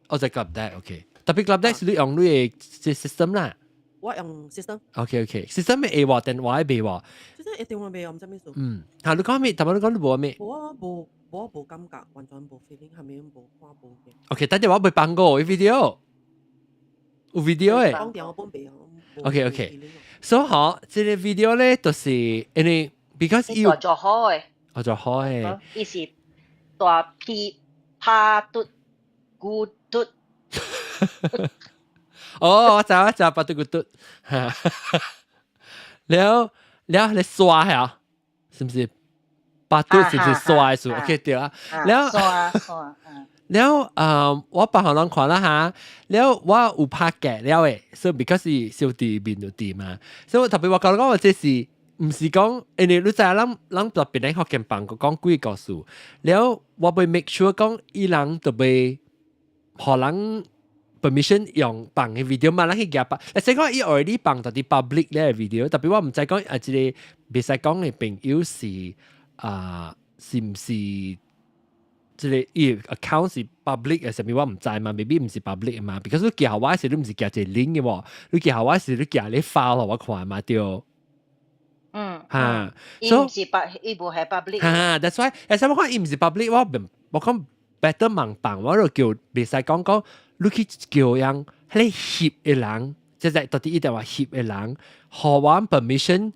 哦，就 Club Deck，OK。Tapi Club Deck 是你用你的 system 啦。我用 system。 OK OK，system 會喎，電話會喎。這個電話袂，我毋知咩事。嗯，嚇你講咩？頭先你講你無咩？我無。我無感覺，完全無 feeling，係咪無看無嘅。 OK，等陣我會放過 video，有 video 嘅。講電話本袂用。 OK OK，所以嗬，這個 video 咧，就是因為 because 伊做好嘅，我做好嘅。伊是大批拍嘟咕嘟。哦，我知我知，拍嘟咕嘟。了了，你刷下，是不是？巴嘟是不是刷數？OK 對啊。了刷刷，了我別行人看啦嚇，了我有拍嘅了誒，所以 because 是小弟面就弟嘛，所以我特別我講講我這是毋是講，因為你知影咱咱特別咧福建幫講幾個故事，了我會 make sure 講伊人特別予人 permission 用放嘅 video 嘛，咱去夾放。你說講伊 already 放到啲 public 咧 video，特別我毋知講啊，這個袂使講嘅朋友是啊，是毋是？這個伊 account 是 public 嘅，啥物我毋知嘛，maybe 毋是 public 嘛，because 你寄我時你毋是寄一個 link 嘅喎，你寄我時你寄你 file 我看嘛對。嚇，伊毋是 pub，伊無係 public。嚇，that's why，誒，啥物講伊毋是 public，我唔，我講 better 盲放，我就叫袂使講講，你去叫人，彼個翕的人，即係到底一定話翕的人，予我 permission。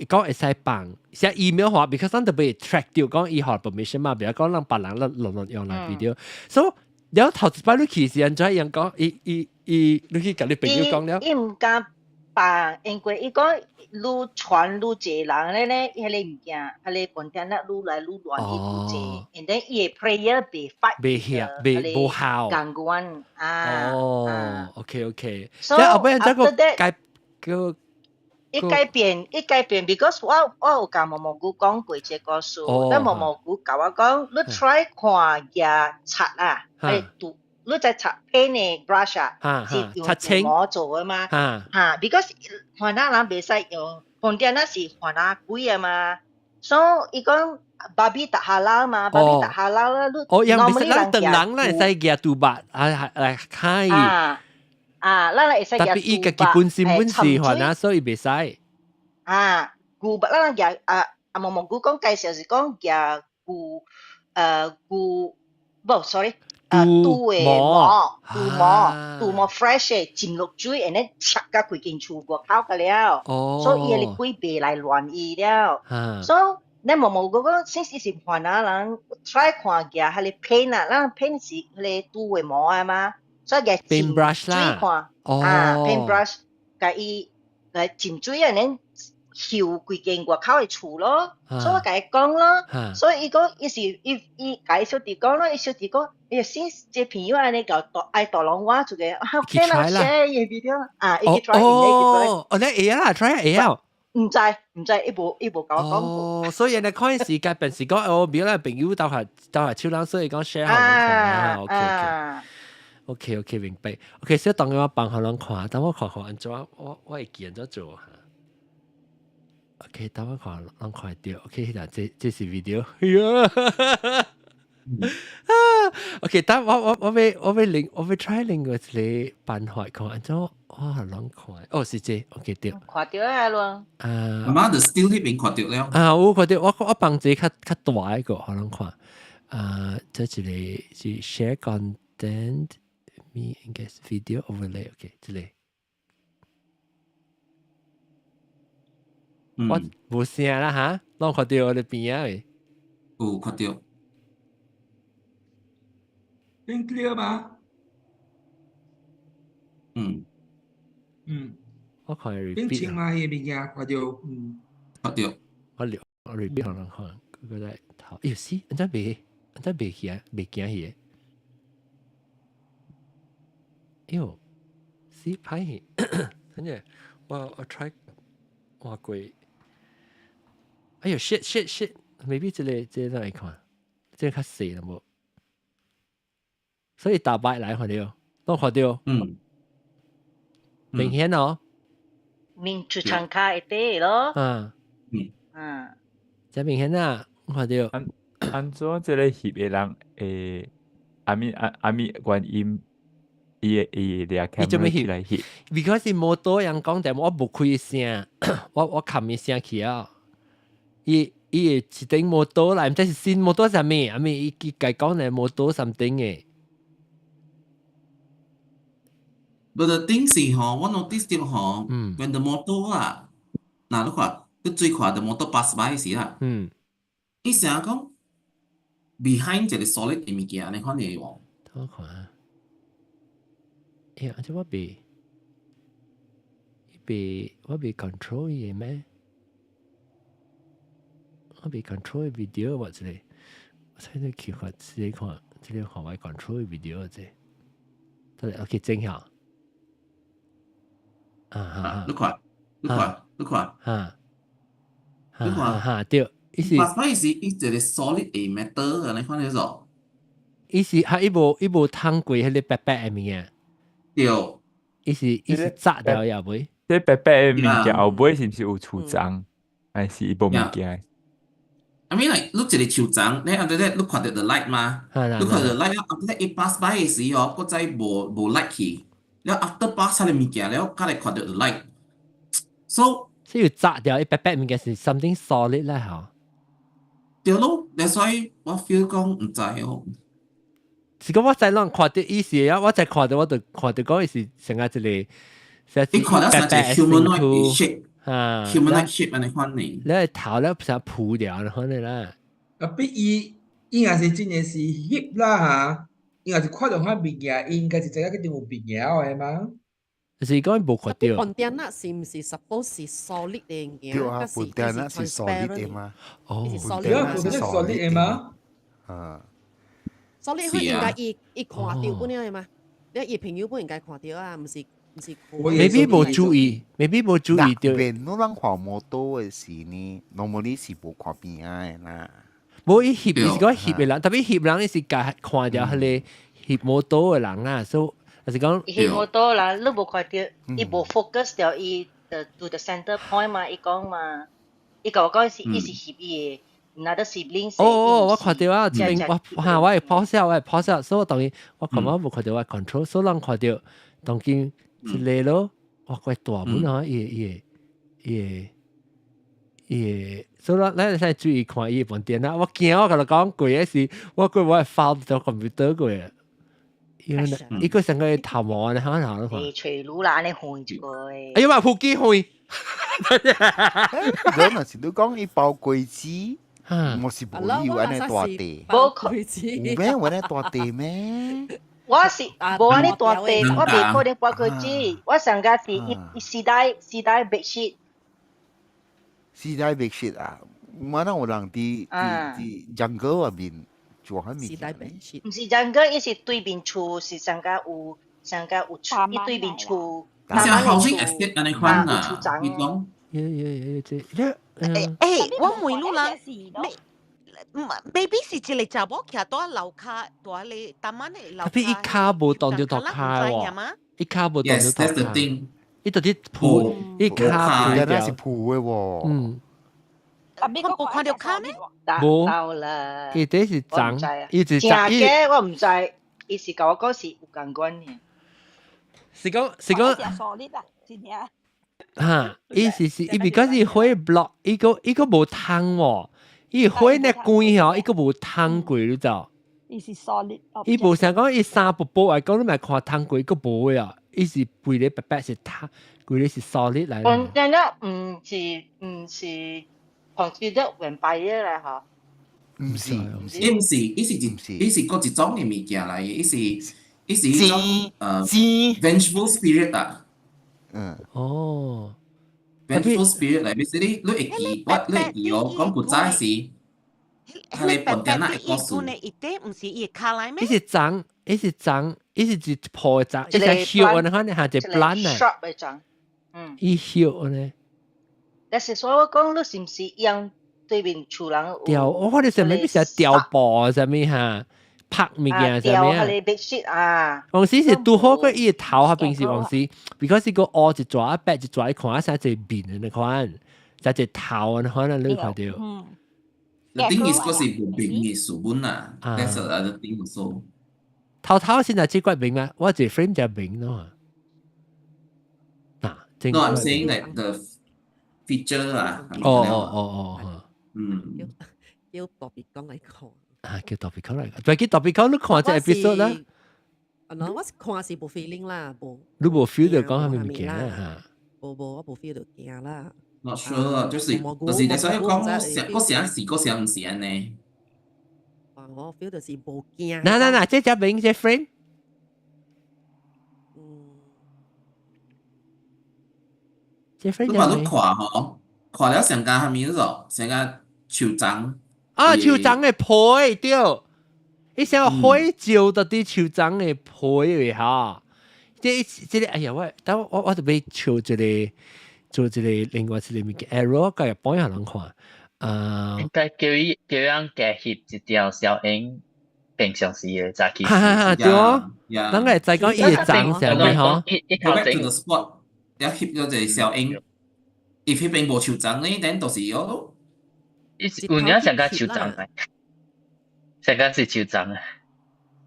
講會使放，寫 email 話，because 咱特別 track 到講伊予 permission 嘛，比如講讓別人咧亂亂用來 video，所以了頭一擺你去是按怎樣講？伊伊伊，你去共你朋友講了。伊毋敢放，因為伊講愈傳愈濟人咧咧，彼個物件，彼個本店咧愈來愈亂，伊愈濟，and then 伊的 prayer 袂發，袂曉，袂無效。共阮啊。哦，OK OK。所以後尾這個改個。一改變，一改變，because 我有共毛毛菇講過這個事，但毛毛菇共我講，你 try 看舉刷啊，係塗，你在刷 paint 的 brush 啊，是用毛做的嘛？嚇，because 番仔人袂使用，飯店那是番仔貴的嘛，所以伊講 babi tak halal 嘛，babi tak halal 啦，你哦，又唔是咱唐人咱會使舉豬肉啊來開。啊，咱會使舉。Tapi 伊家己本身本是番仔，所以袂使。啊，牛肉咱舉啊啊毛毛菇講介紹是講舉牛牛，無，sorry，豬的毛，豬毛，豬毛 fresh 的浸落水，然後切甲規間厝外口個了，所以伊個鬼袂來亂伊了。所以你毛毛講講，先是是番仔人 try 看舉彼個 paint 啊，咱 paint 是彼個豬的毛啊嘛，所以舉浸水看，啊 paint brush，共伊來浸水啊，然嗅規間外口的厝咯，所以我共伊講咯，所以伊講伊是伊伊共伊小弟講咯，伊小弟講，伊先這朋友按呢共愛大龍我一個，OK 啦，share 伊 video 啊，伊去 try 哦，哦，你會啦，try 會曉。毋知毋知，伊無伊無共我講過。哦，所以你看時間平時講，我表咧朋友鬥下鬥下手人，所以講 share 予人看啊。OK OK OK 明白。OK，所以當我放予人看，等我看看按怎，我我會記按怎做嚇。OK，等我看人看著。OK，嗱，這這是 video。啊，OK，等我我我欲我欲另我欲 try 另外一個辦法看按怎，我予人看。哦，是這，OK 對。看著啊咯。啊。阿媽就 still 彼邊看著了。啊，我看著我我放一個較較大一個，予人看。啊，這一個是 share content， me 應該是 video overlay，OK，這個。我無聲啦哈，攏看著我咧邊仔未？有看著。變 clear 嗎？嗯。我看變 repeat 清嘛？彼個物件看著，嗯。看著。我留我 repeat 予人看，佢個在頭，哎死，按怎袂按怎袂去啊？袂行去？哎喲，死歹去，等陣我我 try 換過。哎喲，shit shit shit，maybe 這個這個來看，這個較細啦無？所以打敗來看著，攏看著。明顯哦。面出場卡會底咯。嗯。這明顯啊，看著。按按怎這個翕的人會，阿咪阿阿咪原因，伊會伊會掠 camera 起來翕。 Because 是摩托人講，但我無開聲，我我冚伊聲去啊。伊伊會一頂摩托來，毋知是新摩托啥物，阿咪伊伊家講的摩托 something 的。 But the thing 是吼，我 notice 到吼，when the motor 啊，若你看，你最看 the motor pass by 時啦，伊成日講 behind 一個 solid 的物件，你看見無？等我看啊。哎呀，這我袂，袂我袂 control 伊的咩？我袂 control video 或者，我睇你去看，這個看，這個看我 control video 這，得來 OK 整下。啊啊！你看，你看，你看，哈，你看，哈對，伊是， pass by 是伊一個 solid 的 metal，你看見無？伊是哈，伊無伊無通過彼個白白的物件。對。伊是伊是紮掉也袂。這白白的物件後尾是毋是有樹叢，還是伊無物件？ I mean like 你一個樹叢，你 after that 你看著 the light 嘛？你看著 light 了，after that 伊 pass by 的時候，閣再無無 light 去，了 after pass 彼個物件了，才會看著 the light。So 所以紮掉伊白白物件是 something solid 啦，吼。對咯，that's why 我 feel 講毋知哦。是講我在攏看著伊是啊，我在看著我就看著講伊是成個一個，你看到成一個 humanoid shape，啊，humanoid shape 按呢款呢？你個頭咧成鋪掉，可能啦。啊，比伊伊若是真的是翕啦哈，伊若是看著遐物件，伊應該是知影一定有物件的嘛。就是講無看著。飯店那是毋是 suppose 是 solid 的物件？對啊，飯店那是 solid 的嘛？哦，對啊，飯店 solid 的嘛？啊。 solid 佢應該伊伊看著本了的嘛？你伊朋友本應該看著啊，毋是毋是。 maybe 無注意，maybe 無注意著。邊侬人看摩托的時呢，normally 是無看邊仔的啦。無伊翕，伊是講翕的人，特別翕人伊是共看著彼個翕摩托的人啦，所以就是講。翕摩托啦，你無看著，伊無 focus 著伊 to the center point 嘛，伊講嘛，伊共我講是伊是翕伊的。another sibling。哦哦，我看著啊，這邊我哈，我會 pause 我會 pause，所以我當然我琴晚無看著我 control，所以人看著當今一個咯，哇，怪大本啊，伊伊伊伊，所以咱會使注意看伊部電腦。我驚我共你講過的是，我過我會 file 到 computer 過。伊伊個成個頭毛呢，可能看。會吹爐啦，按呢換一個。哎呀媽，腹肌換。我若是你講伊包果子。我是無以為按呢大地，無有咩有按呢大地咩？我是無按呢大地，我袂可能包果子，我上個是伊伊時代時代 bedsheet。時代 bedsheet 啊，我哪有人佇佇佇 jungle 內面做啥物？時代 bedsheet。毋是 jungle，伊是對面厝，是上個有上個有厝，伊對面厝。像 housing estate 按呢款啊，伊講。耶耶耶，這欸，我問你啦，maybe 是一個查某徛佇樓跤，佇咧台灣的樓特別伊跤無當著塗跤喎，伊跤無當著塗跤。伊到底鋪，伊跤鋪掉，是鋪的喎。嗯。我無看著跤咩？無。到啦。伊這是髒，伊是髒。真嘅，我毋知，伊是共我講是有共款的。是講是講。哈，伊是是，伊 because 伊火 block，伊個伊個無通喎，伊火呢關吼，伊個無通過，你知？伊是 solid。伊無想講伊衫薄薄來講，你咪看通過，伊個無的啊，伊是規個白白是通，規個是 solid 來。我真正毋是毋是 consider vampire 來吼。毋是，毋是，伊毋是，伊是一，伊是閣一種的物件來，伊是伊是一種vengeful spirit 啊。嗯。哦。 vengeful spirit 來，basically 你會記，我你會記哦，講古早時，彼個本店仔的故事。伊底毋是伊的跤來咩？伊是長，伊是長，伊是一鋪的長，伊是葉按呢款，下一 plant 啊。 sharp 的長，嗯。伊葉按呢。但是所以我講，你是毋是用對面厝人有？吊，我看你上面必是吊布啥物哈，拍物件啥物啊？吊彼個 bedsheet 啊。往時是拄好個伊個頭下邊是往時，because 是個烏一撮白一撮，伊看啥一面的那款，啥一頭那款啊，你看著。嗯。 The thing is，嗰是無明的書本啊，That's the other thing also。頭頭先係這塊明嘛，我一 frame 就明咯。嗱， No, I'm saying like the feature 啊。哦哦哦哦，嗯。叫特別講來看。啊，叫特別講來看，但叫特別講，你看這 episode 啦。啊，喏，我是看是無 feeling 啦，無。你無 feel 著講啥物物件嚇？無無，我無 feel 著驚啦。 Not sure，就是就是你所以講，個啥是個啥毋是按呢？啊，我 feel 就是無驚。嗱嗱嗱，這隻名這 frame。嗯。這 frame 你話你看吼，看了上加啥物咯？上加樹欉。啊，樹欉的皮對，伊想火照到啲樹欉的皮的哈。這這個哎呀，我等我我就欲笑一個。做一個另外一個物件，arrow 共日本人看，啊，應該叫伊叫人加翕一條小影平常時的早起。哈哈哈，對哦，咱個會知講伊會長啥物吼。 Go back to the spot，了翕咗一個小影，伊彼邊無樹欉呢，等就是哦。伊有影上較樹欉的，上較是樹欉啊。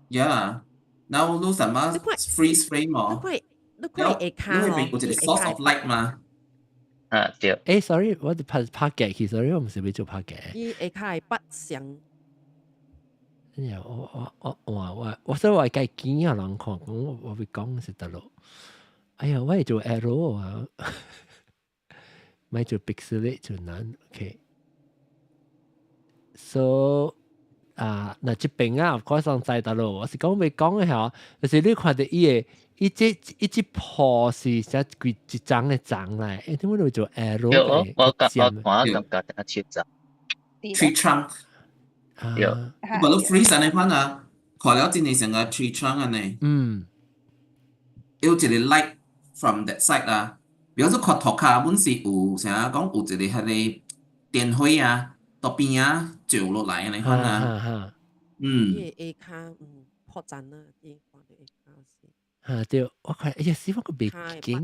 Yeah，now 你什麼 freeze frame 哦？你看下跤你彼邊有一個 source of light 嘛？啊對。欸，sorry，我拍拍嘅，其實我毋是欲做拍嘅。伊下跤會筆上。哎呀，我我我我我我所以我會計見人看，講我我會講是得咯。哎呀，我會做 arrow 啊，莫做 pixelate 就難。OK。So 啊，嗱這邊啊，of course 知得咯。我是講欲講的吼，就是你看著伊的，伊這伊這鋪是啥幾一層的層來，欸，點解會做 arrow 我我我看感覺像樹欉。 Tree trunk。對。你把你 freeze 按呢款啊，看了真係像個 tree trunk 按呢。有一個 light from that side 啊，比如說看塗跤本是有啥講有一個彼個電火啊，到邊啊照落來按呢款啊。嗯。伊下跤嗯破綻啊，伊看著下跤是。哈對，我看哎呀，死我個袂記，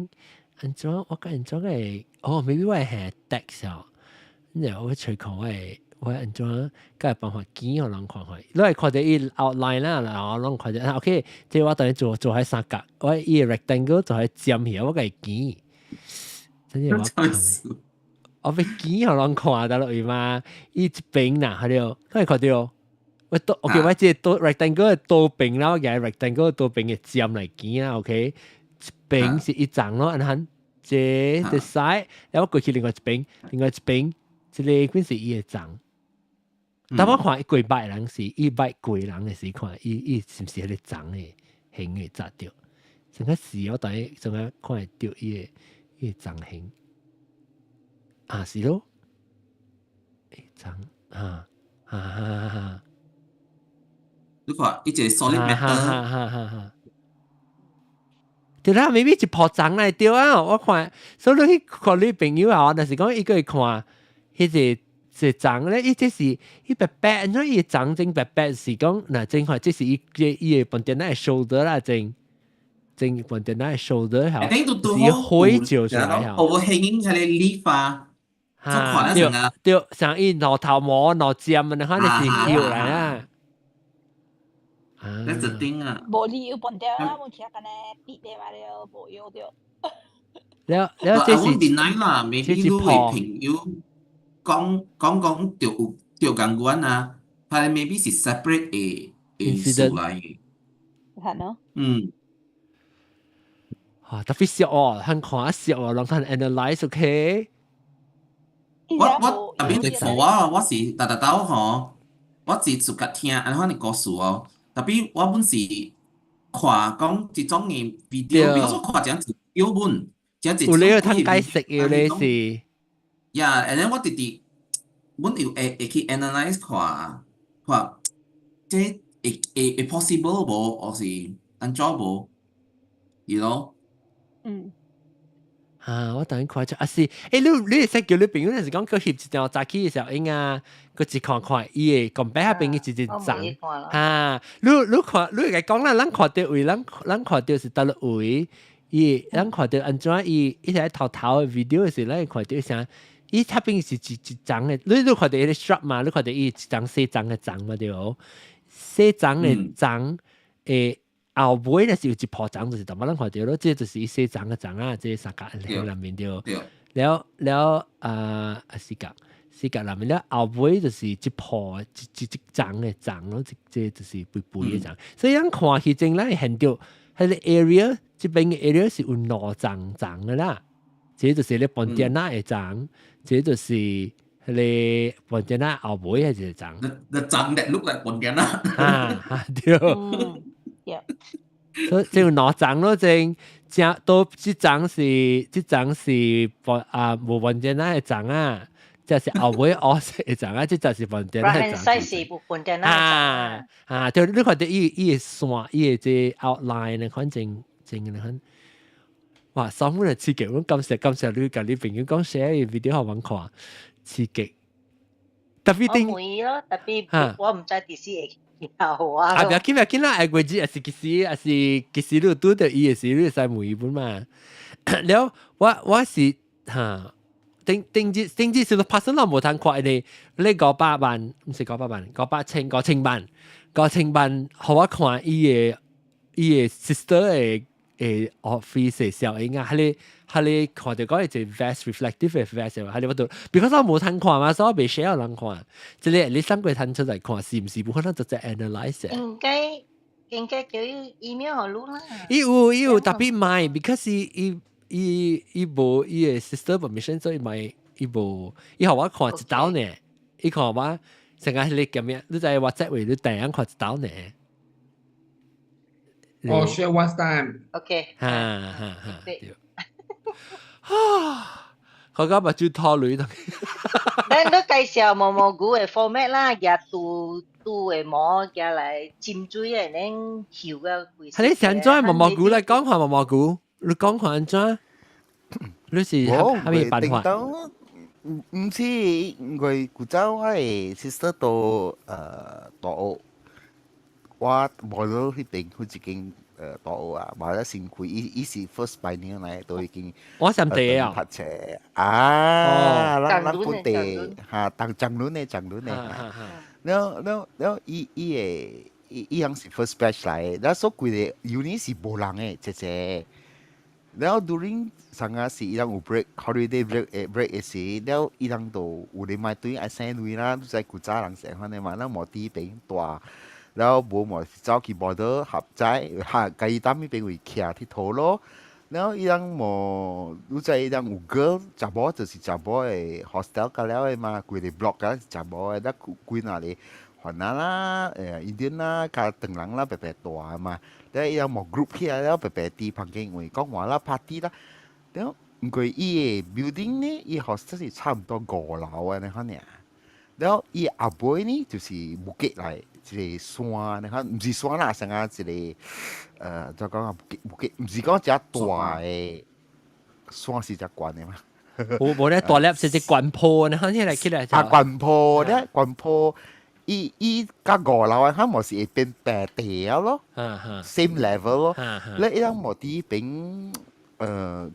按怎我講按怎個？哦，maybe 我係 text 哦，然後我隨看我會我按怎個辦法記予人看看，你會看著伊 outline 啦，然後攏看著啊，OK，這我等於做做喺三角，我伊個 rectangle 做喺尖起，我共伊記，真係我看，我欲記予人看得落去嘛？伊一邊呐，係了，佢看著。我倒 OK，我這個倒 rectangle 倒邊啦，我共 rectangle 倒邊的尖來記啦，OK，一邊是一層咯，按呢這個 side，然後過去另外一邊，另外一邊，這個本是伊的層。但我看伊過捌人是伊捌過人的時看，伊伊是毋是彼個層的形會紮著？成個是我等於成個看會著伊的伊的層形。啊，是咯，層啊啊啊啊！你看，伊一個 solid metal，哈哈哈哈。對啦，maybe 一鋪層來對啊，我看，所以你去看你朋友啊，若是講伊個會看，彼個這層咧，伊這是伊白白，按怎伊層真白白是講，若真看這是伊伊個 pontianak shoulder 啦，真真 pontianak shoulder 嚇，是灰照出來嚇。 overhanging 係個 leaf 啊，嚇對對，像伊兩頭毛兩尖啊，你看你是叫來啊。 That's the thing 啊。無理有半條啊，無其他干呢，跌的嘛了，無用著。了了，這是我 deny 啦，maybe 你的朋友講講講著有著仝款啊，但係 maybe 是 separate 的的事來的。係咯。嗯。啊，特別熟哦，很看熟哦，攏通 analyze OK。我我特別對我我是逐逐兜吼，我是自家聽按怎的故事哦。特別我本是看講這種的 video，比如說看這樣子標本，這樣有你個通解釋的咧是。 Yeah，and then 我直直，阮又會會去 analyze 看，看這會會會 possible 無，或是按怎無，you know？嗯。啊！我等看出啊是，欸，你你會使叫你朋友，若是講佢翕一張早起的時候，應啊，佢一看看伊會講白下邊伊一一張，哈！你你看，你會講啦，咱看著位，咱咱看著是佗落位，伊咱看著按怎伊伊喺頭頭的 video 的時，咱會看著啥？伊那邊是一一層的，你你看著彼個 shrub 嘛？你看著伊一層細層的層嘛對無？細層的層會。後尾若是有一鋪層，就是淡薄咱看著咯，這就是伊細層的層啊，這三角形內面對。了了啊，四角四角內面了後尾就是一鋪一一一層的層咯，這這就是肥肥的層。所以咱看彼陣，咱會現著彼個 area，這邊的 area 是有兩層層的啦。這就是咧 pontianak 的層，這就是彼個 pontianak 後尾的一個層。 The 層 that look like pontianak。啊啊對。所以這有兩層咯，正正都這層是這層是啊無 pontianak 的層啊，這是後尾黑色的層啊，這就是 pontianak 的層。 Right hand side 是無 pontianak 啊啊，對，你看著伊伊的線，伊的這 outline 呢，反正正的很。哇！三分就刺激，我感謝感謝你，共你朋友講 share video 予阮看，刺激。特別我問咯，特別我毋知佇時會有啊。啊，不要緊，不要緊啦，下個月還是幾時，還是幾時你拄著伊的時，你會使問伊本嘛。了，我我是哈，頂頂日頂日是拍算攏無通看的，你五百萬，毋是五百萬，五百千五千萬，五千萬，予我看伊的伊的 sister 的的 office 的小影啊，彼個彼個看著講一個 vest reflective 的 vest，彼個我都，because 我無通看嘛，所以我袂 share 人看。這個你三個通出來看，是毋是無可能直接 analyze？應該應該叫伊 email 予你啦。伊有伊有特別買，because 伊伊伊伊無伊的 sister permission，所以買伊無，伊予我看一道呢，伊看我成個彼個叫咩？你在 WhatsApp 位你第樣看一道呢？哦，share one time。 OK。哈哈哈。對。啊！我感目睭拖淚。咱你介紹毛毛菇的 format 啦，舉拄拄的毛舉來浸水的，恁翕個規。係你想怎毛毛菇來講下毛毛菇？你講下按怎？你是蝦米辦法？毋毋是，因為古早我的 sister 到大學，我無咗彼邊去一間大學啊，嘛了新開，伊伊是 first pioneer 來都已經。我上地啊！拍冊啊，咱咱本地哈，當張倫的張倫的。了了了，伊伊的伊伊樣是 first batch 來的，了所規个 uni 是無人的，姐姐。了 during 上個是伊人有 break holiday break 誒 break 的時，了伊人就有咧買對愛省錢啦，你知古早人成款的嘛，咱無佇彼邊住，了無嘛走去 border 合載，哈，家己擔彼邊位徛佚佗咯。了伊人無，你知伊人有 girl 查某就是查某的 hostel 甲了的嘛，規個 block 甲是查某的，了幾若個番仔啦，印度啦，佮唐人啦，白白大嘛。了伊人無 group 起來了，白白佇房間位講話啦，party 啦。了毋過伊的 building 呢，伊 hostel 是差毋多五樓按呢款爾。了伊後尾呢，就是木結來，一個山，你看毋是山啦，成啊一個就講啊，毋是講只大的山是只懸的嘛。無無咧大粒是隻懸坡，你看起來起來啊，懸坡咧，懸坡，伊伊甲五樓啊，佢無是會變平地啊咯，same level 咯。你伊人無佇邊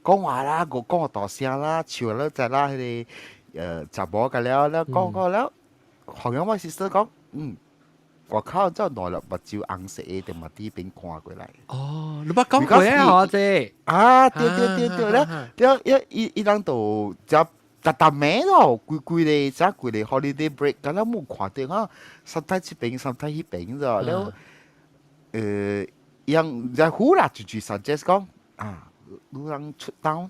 講話啦，我講大聲啦，笑了在啦，彼個查某個了了講講了，好像我 sister 講，外口這兩粒目睭紅色的，就嘛佇邊看過來。哦，你捌講過啊，這啊，對對對對，了了伊伊人就只逐逐暝咯，規規個只規個 holiday break，敢若無看著哈，三太這邊，三太彼邊咋了，伊人在好啦，就就 suggest 講啊，你人出 town。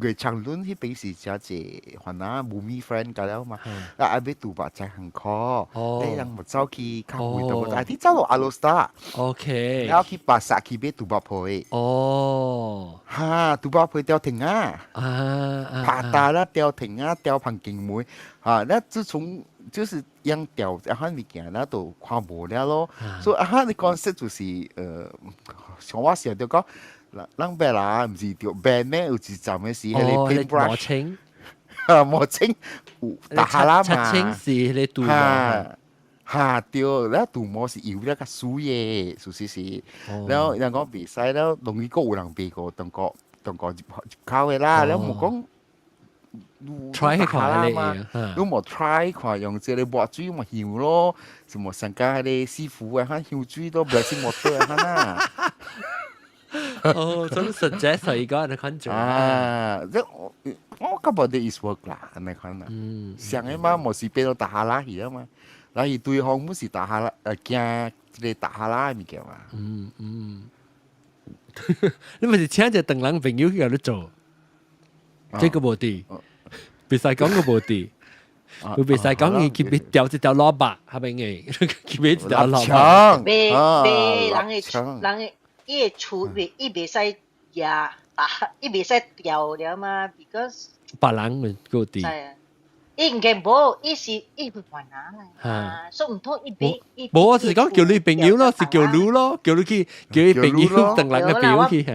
月長輪彼邊是誠濟番仔無咪 friend 甲了嘛，啊愛欲賭博才很苦，你人無走去較遠都無，啊你走落 Alor Star 然後去巴剎去買賭博皮，哈，賭博皮吊停啊，拍打啦吊停啊，吊旁景梅，哈，那自從就是樣吊這款物件，那都看無了咯，所以啊哈，你 concept 就是像我想著講。人白啦，毋是著 ban 咩？有一站的是彼個 paintbrush，磨清，磨清有打下啦嘛。清是彼個鍍膜。哈對，了鍍膜是油了較水的，事實是。了人講袂使了，容易閣有人賣過中國中國入入口的啦。了無講 try 看嘛，你無 try 看用這個抹水嘛香咯，什麼上加彼個師傅啊，款香水都 blessing water 啊，啦。哦，總 suggest 係個你看做啊，這我我覺得 is work 啦，按呢款啦。上個嘛，無是變到大哈拉去啊嘛，然後伊對方不是大哈拉，驚這個大哈拉的物件嘛。嗯嗯，你咪是請一個唐人朋友去共你做，這個無佇，袂使講個無佇。佢袂使講伊去買掉一條蘿蔔，係咪嘅？去買一條蘿蔔。買買人的人的。伊個厝袂，伊袂使壓，伊袂使掉了嘛，because 別人咪個佇。伊應該無，伊是伊會還人啊，所以毋通伊買伊。無，我是講叫你朋友咯，是叫你咯，叫你去叫伊朋友，唐人的朋友去嚇。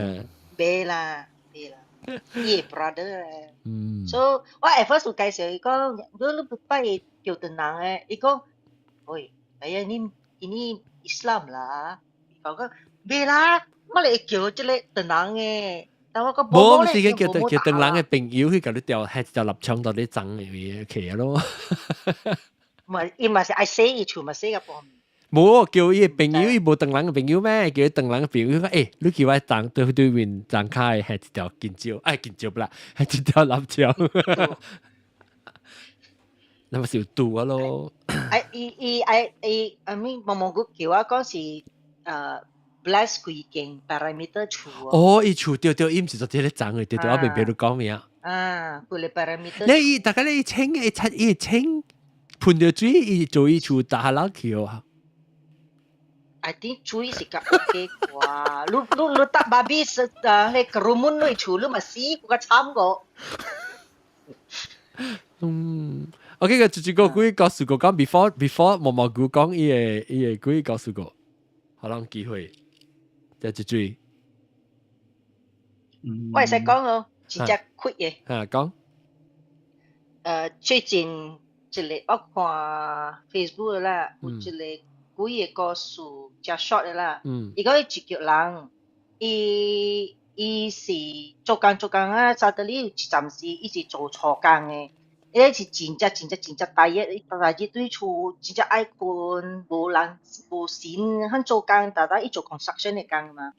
袂啦，袂啦，伊的 brother。所以我 at first 有介紹伊講，你你拜叫唐人的，伊講，喂，哎呀，你 ini Islam 啦，伊講。袂啦，我嚟叫這個唐人的，但我講無，是叫叫叫唐人的朋友去共你調，係一條臘腸到你髒的去咯。唔係，伊嘛是愛洗伊厝嘛洗個半。無叫伊朋友，伊無唐人的朋友咩？叫伊唐人的朋友講，欸，你去我當對對面張開係一條金蕉，哎，金蕉不啦，係一條臘腸。那咪是有毒啊咯。哎，伊伊愛伊，I mean，毛毛菇叫我講是bless 規間 perimeter 厝哦，伊厝對對，伊毋是做這個髒的，對對，我袂別你講名。啊，規個 perimeter。你伊大概你清伊擦伊清噴著水，伊做伊厝打下落去哦。 I think 水是較 OK 啩，你你你搭 babi 是啊，彼 kerumun 你厝你嘛死，較慘個。嗯，OK 個一個幾個故事個講，before before 毛毛菇講伊個伊個幾個故事個，可能機會。就一句。我會使講哦，真正 quick 的。啊，講。最近一個我看 Facebook 啦，有一個幾個故事真 short 的啦。伊講伊一個人，伊伊是做工做工啊，suddenly 有一陣時伊是做錯工的，伊是真正真正真正大熱，伊逐日對厝真正愛睏，無人無神，肯做工，逐日伊做 construction 的工嘛。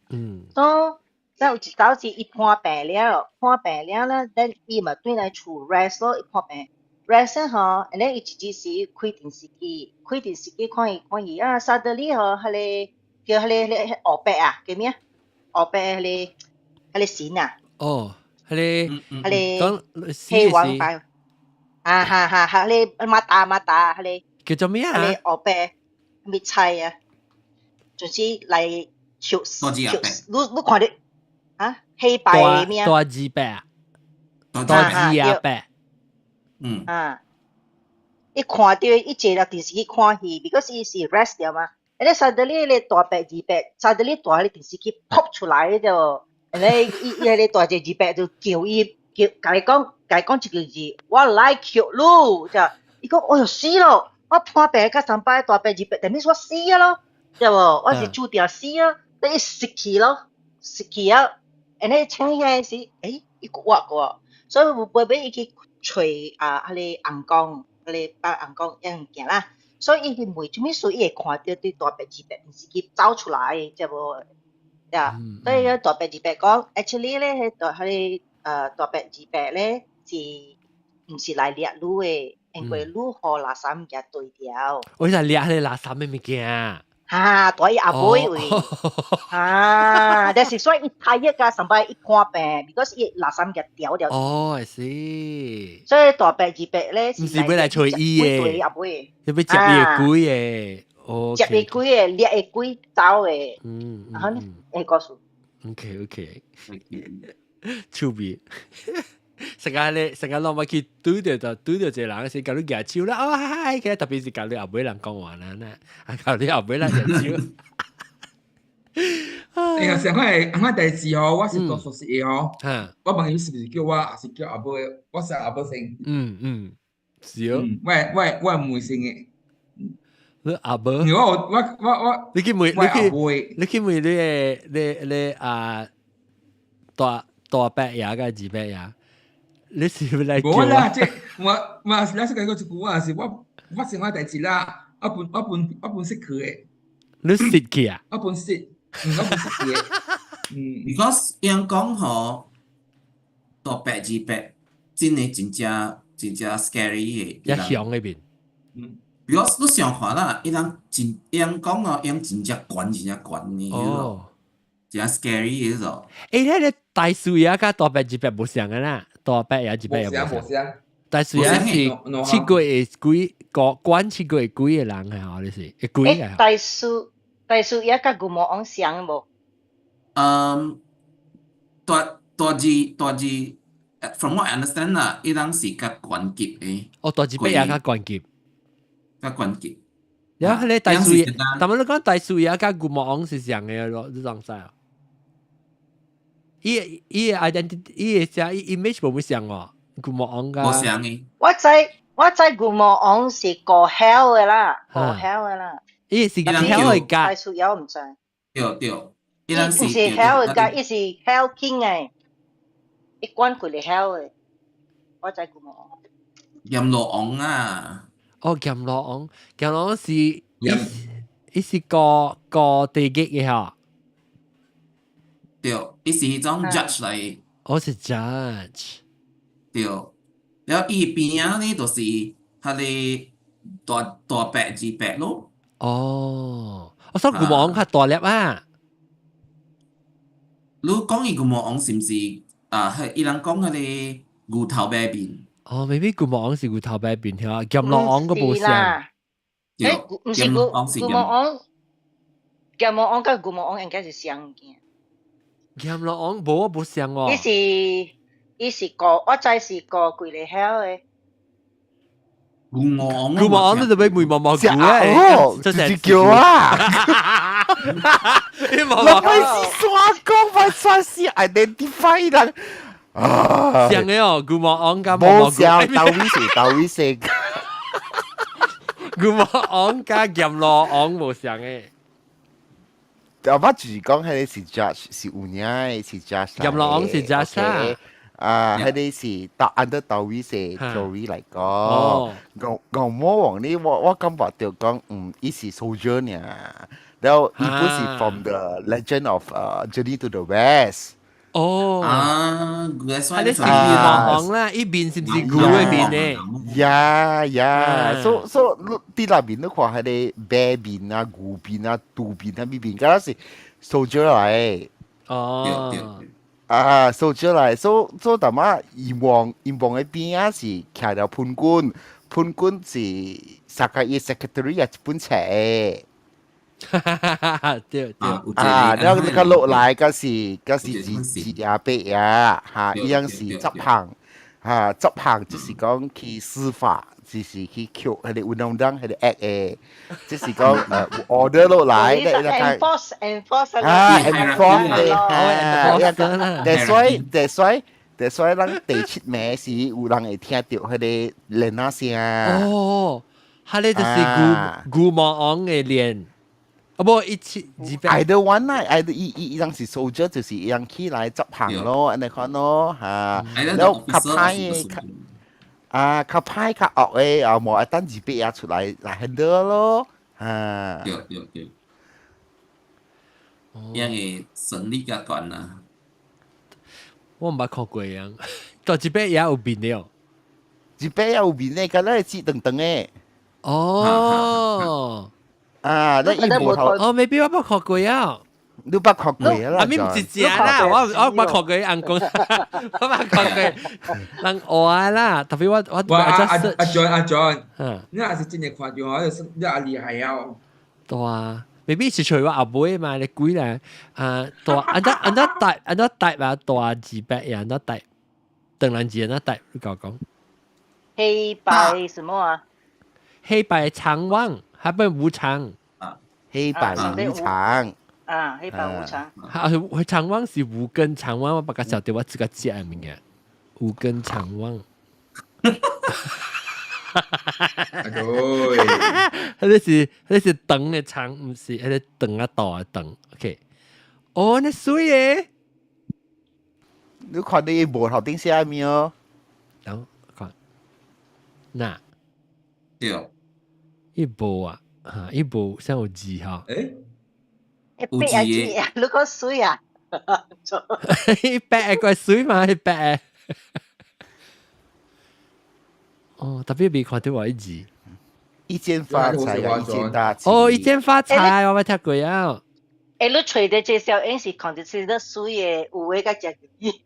所以有一晝是伊破病了，破病了咧，then 伊嘛轉來厝 rest 咯，伊破病 rest 吼，and then 伊一日時開電視機，開電視機看伊看伊啊，suddenly 吼，彼個叫彼個彼個烏白啊，叫咩啊？烏白彼個彼個神啊。哦，彼個彼個黑王牌。啊哈哈，彼個馬達馬達，彼個叫做咩啊？彼個烏白咩菜啊？總之來笑笑，你你看著啊？黑白咩啊？大字白，大字阿伯。啊，伊看著伊坐了電視機看戲，because 伊是 rest 了嘛。and then suddenly 咧大伯二伯，suddenly 大個電視機 pop 出來就，and then 伊伊彼個大隻二伯就叫伊叫，共伊講，共伊講一句字，我來抾你，就伊講，哎喲死咯！我破病甲三擺大伯二伯，等於我死啊咯，對無？我是注定死啊！你伊死去咯，死去啊！and then 醒起來時，伊閣活過，所以尾尾伊去揣啊，彼個翁公，彼個伯翁公樣物件啦。所以伊去問啥物事，伊會看著對大伯二伯電視機走出來，對無？呀，所以大伯二伯講，actually 咧，彼大彼個大伯二伯咧是毋是來掠你的，因為你予垃圾物件對掉。我是掠彼個垃圾的物件。哈，大伊阿妹位，哈，但是所以伊太熱甲上擺伊破病，because 伊垃圾物件掉掉。哦，I see。所以大伯二伯咧毋是欲來揣伊的，對阿妹，是欲接伊的鬼的。哦，接伊鬼的，掠伊鬼走的。然後呢，會故事。 OK OK，趣味。成日咧，成日攏嘛去拄著就拄著一個人時，共你舉手啦，哦嗨，特別是共你後尾人講話啦，啊，共你後尾人舉手。哎呀，上款上款代誌吼，我是做熟悉的吼。我問伊是毋是叫我，還是叫阿母？我是阿母先。嗯嗯，是哦。我問先的。你阿母？因為我我我我，你去問，你去你去問你的你你啊大大伯爺佮二伯爺？你是欲來叫我？無啦，這我我是咱是講一句話，是我發生我代誌啦，我本我本我本識佢的。你識去啊？我本識，我本識佢的。，because 𪜶講吼，大伯二伯真的真正真正 scary 的。一向那邊。，because 你想看啦，伊人真，伊人講哦，伊人真正懸，真正懸呢，哦，真 scary 的種。欸，彼個大樹爺佮大伯二伯無相的啦，大伯爺二伯也無相。大樹爺是七月的鬼，個管七月的鬼的人係吼，你是會鬼啊？大樹爺佮牛魔王相無？嗯，大大二大二，from what I understand 啦，伊人是較懸級的。哦，大二伯也較懸級，較懸級。然後彼個大樹爺，但係你講大樹爺佮牛魔王是相的咯，你怎知啊？伊伊的 identity，伊的啥伊 image 無相哦，牛魔王佮。無相的。我知牛魔王是過 hell 的啦，過 hell 的啦。伊是 hell 的㗎。大樹爺毋知。對對。伊毋是 hell 的㗎，伊是 hell king 的，伊管規个 hell 的。我知牛魔王。閻羅王啊！哦，閻羅王，閻羅王是伊伊是過過地獄的吼。對，伊是彼種 judge 來。我是 judge。對，然後伊邊仔呢，就是彼个大大伯二伯咯。哦，我想牛魔王較大粒啊。你講伊牛魔王是毋是啊？係伊人講彼个牛頭馬面。哦，maybe 牛魔王是牛頭馬面嚇，閻羅王閣無像。欸，毋是牛牛魔王，閻魔王佮牛魔王應該是相物件。閻羅王無無像哦。伊是伊是過，我知是過規个 hell 的。牛魔王，牛魔王你就欲問毛毛菇誒，這是叫啊！你毛毛，我是刷講，我算是 identify 人。啊，像的哦，牛魔王佮毛毛菇。無像，豆尾是豆尾色。牛魔王佮閻羅王無像的。我就是講，彼个是 judge 是有影的，是 judge。閻羅王是 judge 啊。啊，彼个是到 under 道位是 theory 來講。牛牛魔王呢，我我感覺就講，伊是 soldier 呢。然後伊本是 from the legend of Journey to the West。哦，啊，彼個是牛魔王啦，伊面是毋是牛的面呢？ Yeah yeah，so so 你佇內面你看彼个馬面啊、牛面啊、豬面啊，物面，敢若是 soldier 來。哦。啊，soldier 來，so so 淡仔閻王閻王的邊仔是徛著潘軍，潘軍是殺個伊 secretary 也一本冊。對對。啊，然後你個落來，嗰是嗰是二二爺伯爺，嚇，伊樣是執行，嚇執行就是講去司法，是去扣彼個 undang-undang 彼個 act 的，即是講order 落來，你看 enforce enforce 啊 enforce 的啊，that's why 咱第七名是有人會聽著彼個鈴仔聲。哦，彼個就是牛牛魔王的臉。啊無一七二百。Either one 啦，either 伊伊伊人是 soldier，就是伊人起來執行咯，按呢款咯嚇。然後較歹的，啊較歹較惡的，啊無愛等200也出來來 handle 咯，嚇。對對對。因為神力較懸啊。我毋捌看過樣，大一百也有變了。一百也有變的，敢若是長長的。哦。啊，你伊無頭哦，maybe 我捌看過啊，你捌看過啊啦？啊，咪毋是正啦，我捌看過翁公，我捌看過人學啦，特別我我阿 John 阿 John，你若是真的看著，你也厲害啊！對啊，maybe 是隨我阿妹嘛，你鬼啦，啊，大按怎按怎帶按怎帶啊，大200呀，按怎帶，當然字按怎帶，你甲我講。黑白什麼啊？黑白長王，黑白無常。黑白無常。啊，黑白無常。啊，佢長王是無根長王，我不較曉得我自個食的物件。無根長王。哎呦，彼個是彼個是長的長，毋是彼個長啊大的長。OK，哦，那媠的。你看你無頭頂寫物哦？等看，那。對。伊無啊，哈，伊無像有字哈。欸？有字的，你講媠啊？伊白的怪媠嘛，伊白的。哦，特別未看到我伊字。一件發財啊，一件大吉。哦，一件發財，我捌聽過啊。欸，你揣的這小影是看著是咧媠的，有的較食魚。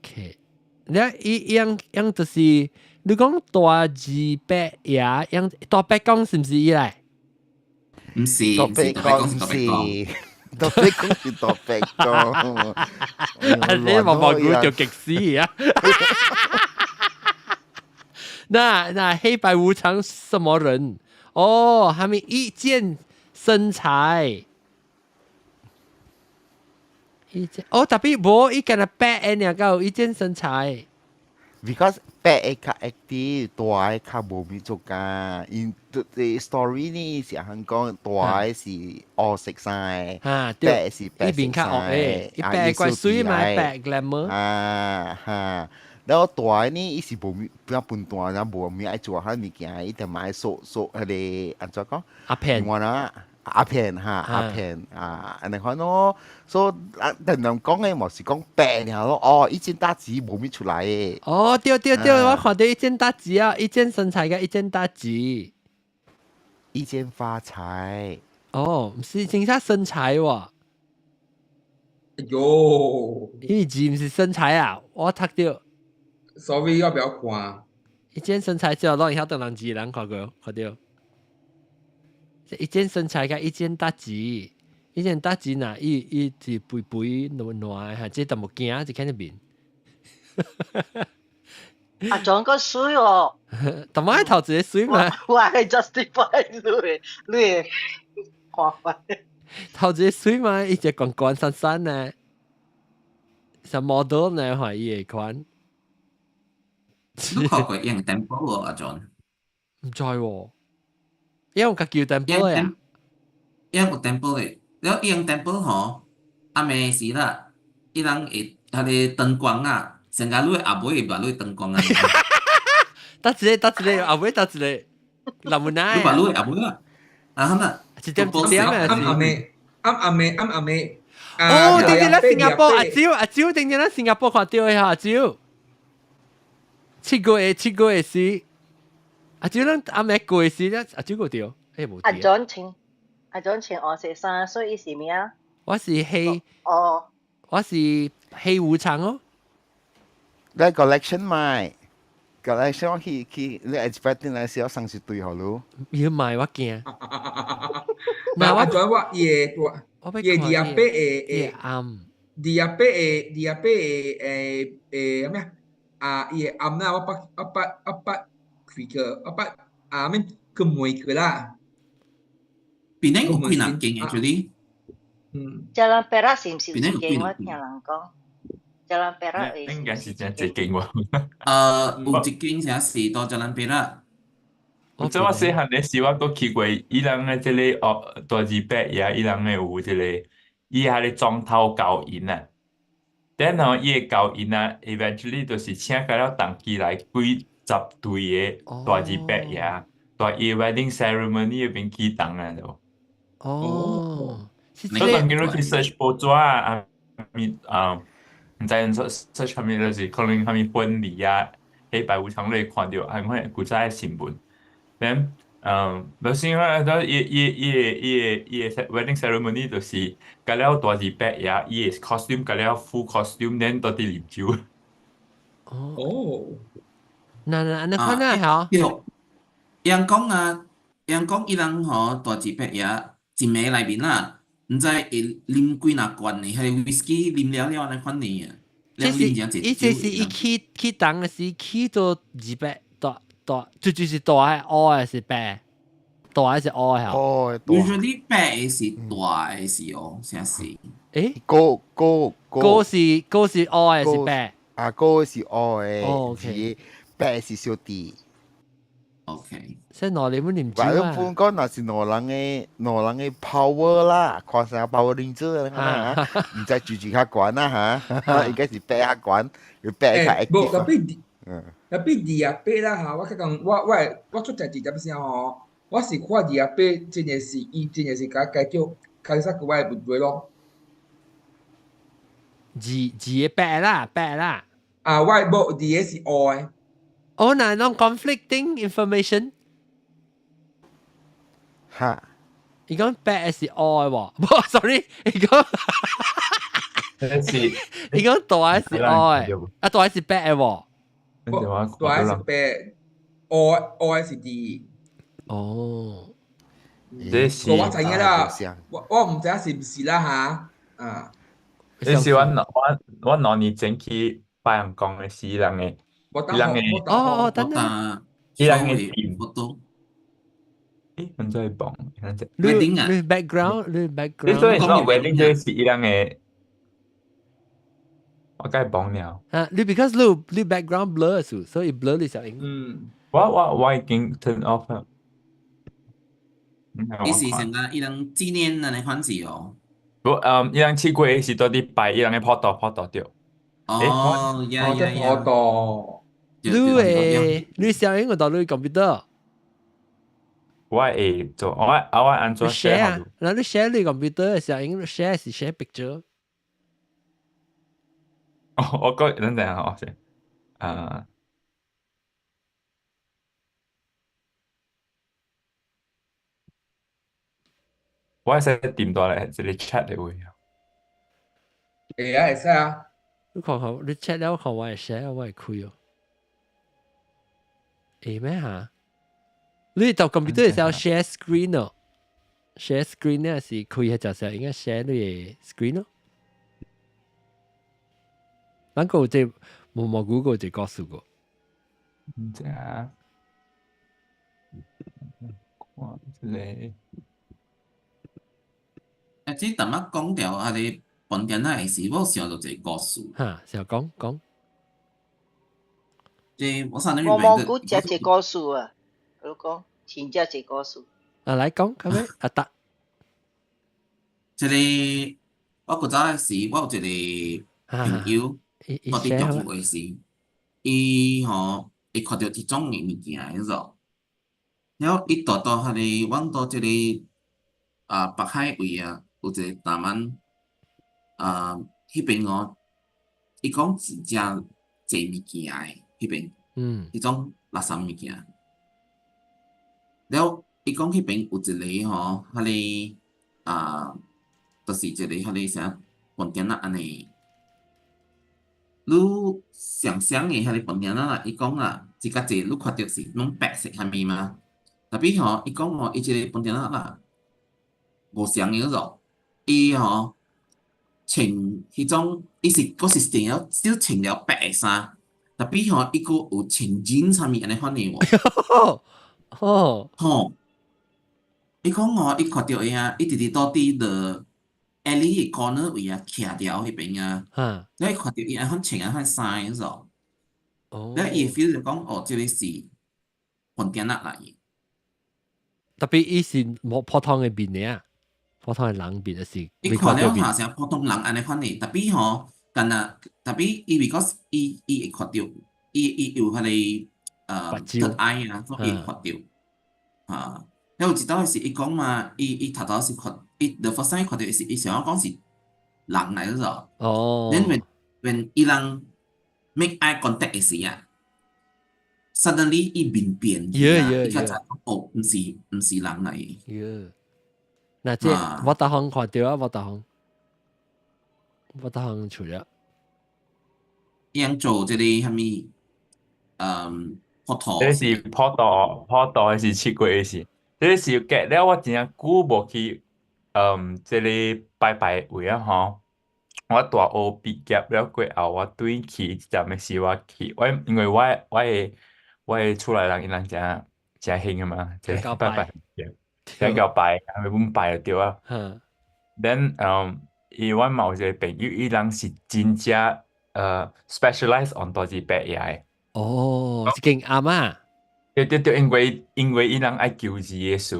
OK，你伊樣樣就是。你講大字伯爺，樣大伯公是毋是伊來？毋是，大伯公是大伯公是大伯公。啊，你毛毛菇就激死啊！那黑白無常什麼人？哦，他們一見生財。一見哦，特別無伊敢若白的爾有一見生財。 Because 白的較 active，大的較無物做工。𪜶 story 呢是按講大的是烏色衫的，白的是白色衫的。伊白怪媠嘛，白 glamour。啊哈，然後大的呢，伊是無物比較笨蛋，然後無物愛做彼物件，伊就嘛愛掃掃彼個按怎講？阿片。我啦。阿片哈，阿片啊，按呢款咯，所以啊，人人講的嘛是講白爾咯，哦，一件大吉無物出來的。哦，對對對，我看著一件大吉啊，一件生財佮一件大吉，一件發財。哦，毋是真正生財喎。哎喲，伊字毋是生財啊，我讀著。 Sorry，我不曉看。一件生財之後，攏會曉當人字人看過，看著。一件生財佮一件大吉，一件大吉若伊伊是肥肥軟軟哈，這淡薄驚，就看得面。啊，裝個媠哦。淡薄頭一个媠嘛。我係 justify 你的你的看法。頭一个媠嘛，伊只懸懸散散呢，像 model 呢，看伊會款。你看過用 temple 無阿 John？毋知喎。因為較叫 temple 呀，因有 temple 的，了用 temple 吼，暗暝時啦，伊人會彼個燈光啊，成個你的後尾會把你燈光啊。搭一個，搭一個，後尾搭一個，林文奈。你把你的後尾啊，啊好啦，一點一點啊，暗暗暝，暗暗暝，暗暗暝。哦，頂陣咱新加坡阿蕉阿蕉，頂陣咱新加坡看著的哈阿蕉，7月7月時。阿蕉咱暗暝過時，咱阿蕉過著，欸無。阿 John 穿，阿 John 穿烏色衫，所以伊是咩啊？我是黑，哦，我是黑無常哦。你 collection 買，collection 我去去，你 expect 來是要30對好咯。要買我驚。嗱我轉我伊個我伊28的暗，28的28的誒誒咩啊？伊個暗啦，我捌我捌我捌。開個，我捌啊咩去問佢啦。檳城有幾若間 actually？Jalan Perak 是毋是有一間？我聽人講，Jalan Perak 應該是真濟間喎。有一間啥是到 Jalan Perak。我這我細漢的時，我閣去過，伊人的這个哦大字伯爺，伊人的有這个，伊遐咧裝頭交銀啊。然後伊的交銀啊，eventually 就是請甲了同期來幾十對的大字伯爺，在伊 wedding ceremony 那邊啟動啊，就。哦。所以當見你去 search 報紙啊，啊，啊，毋知 search 啥物，就是可能啥物婚禮啊，黑白無常你會看著，啊，看古早的新聞。then 嗯，就是因為伊伊伊个伊个伊个 wedding ceremony 就是甲了大字伯爺，伊个 costume 甲了 full costume，then 倒佇啉酒。哦。那那那看那好。對，人講啊，人講伊人吼大字伯爺一暝內面啦，毋知會啉幾若罐的，彼個 whisky 啉了了按呢款呢啊。這是伊這是伊去去當的時去到200大大，就是大的烏的是白，大的是烏的哦。 Usually 白的是大的是哦，啥是？誒，高高高是高是烏的是白，啊高是烏的，哦，OK，白是小弟。 OK，所以兩你們啉酒啊？我本講若是兩人的兩人的 power 啦，看啥 power ranger 啊，毋知住住較懸啦嚇，應該是白較懸，要白較 active。無，特別特別二啊八啦嚇，我講我我我出在二點聲吼，我是看二啊八真的是伊真的是共解決開始個我的問題咯。二二個白啦，白啦。啊，我無二個是烏的。哦，那種 conflicting information。哈？伊講白是烏的喎，無，sorry，伊講，是，伊講大是烏的，啊大是白的喎。大是白，烏烏是二。哦，這是我知影啦，我我毋知影是毋是啦嚇，啊。這是我我2年前去拜人講的是伊人的。伊人的哦哦，等等，伊人的店，誒，毋知講，你你 background，你 background，你所以講 wedding 這是伊人的，我該講了。啊，你 because 你你 background blur 數，所以 blur 你小影。嗯。我我已經 turn off 啦。伊是成個伊人紀念按呢款子哦。無，嗯，伊人試過是佇佇擺伊人的 photo photo 著。哦，呀呀呀。 photo。你會你小影我到你 computer。我會做，我我按怎 share 啊？那你 share 你 computer 小影 share 是 share picture。哦，我講等陣啊，我先，啊。我會使點到來這個 chat 的位啊。會啊，會使啊。你看看，你 chat 了看我會 share，我會開哦。會咩嚇？你到 computer 時候 share screen 哦，share screen 呢是開嘅就係應該 share 你嘅 screen 咯。咱個有這無無 Google 這告訴過。唔知啊。看這個。啊，這淡仔講掉啊，個飯店仔的時，我想到一個故事。哈，想講講。這我上我無估食一個故事啊，我講真正一個故事。啊，來講，較尾阿達。這個我古早時，我有一個朋友，我佇中國的時，伊吼會看著這種的物件，彼種。了伊蹛到彼个，阮到這个啊北海位啊，有一個大滿啊，彼邊哦，伊講是誠濟物件的，彼邊，彼種垃圾物件。了，伊講彼邊有一个吼，彼个啊，就是一个彼个啥飯店仔按呢。你想像的彼个飯店仔啦，伊講啦，一較濟你看著是攏白色啥物嗎？特別吼，伊講吼，伊這個飯店仔啦，無相的嗰伊吼穿彼種，伊是閣是穿了，只穿了白的衫， Tapi 吼，伊閣有穿 jeans 啥物按呢款的喎。吼，伊講哦，伊看著伊啊，伊直直倒佇 the alley 的 corner 位啊，徛著彼邊啊。你看著伊按款穿按款衫嗰。了伊 feel 就講哦，這个是 Pontianak 來的。 Tapi 伊是無普通的面的啊，普通的人面就是。伊看了下像普通人按呢款的，tapi 吼，干焦 tapi 伊 because 伊會看著，伊有彼个third eye 啊，所以伊會看著。啊，了有一擺是伊講嘛，伊頭頭是看，伊 the first time 看著是伊想欲講是人來咗。Then when 伊人 make eye contact 的時啊，suddenly 伊面變去啊，伊才知哦，毋是人來的。 若這我逐項看著啊，我逐項出了。伊樣做這个啥物？普陀。這是普陀，普陀還是七月的時？這个是隔了我真正久無去，這个拜拜位啊吼。我大學畢業了過後，我轉去一站的時，我去，我因為我的厝內人𪜶人誠誠興的嘛，這個拜拜，誠𠢕拜，後尾阮拜就對啊。Then，伊阮嘛有一個朋友，伊人是真正specialize on 大字伯爺的。哦，一間阿嬤。對對對，因為伊人愛求字的事，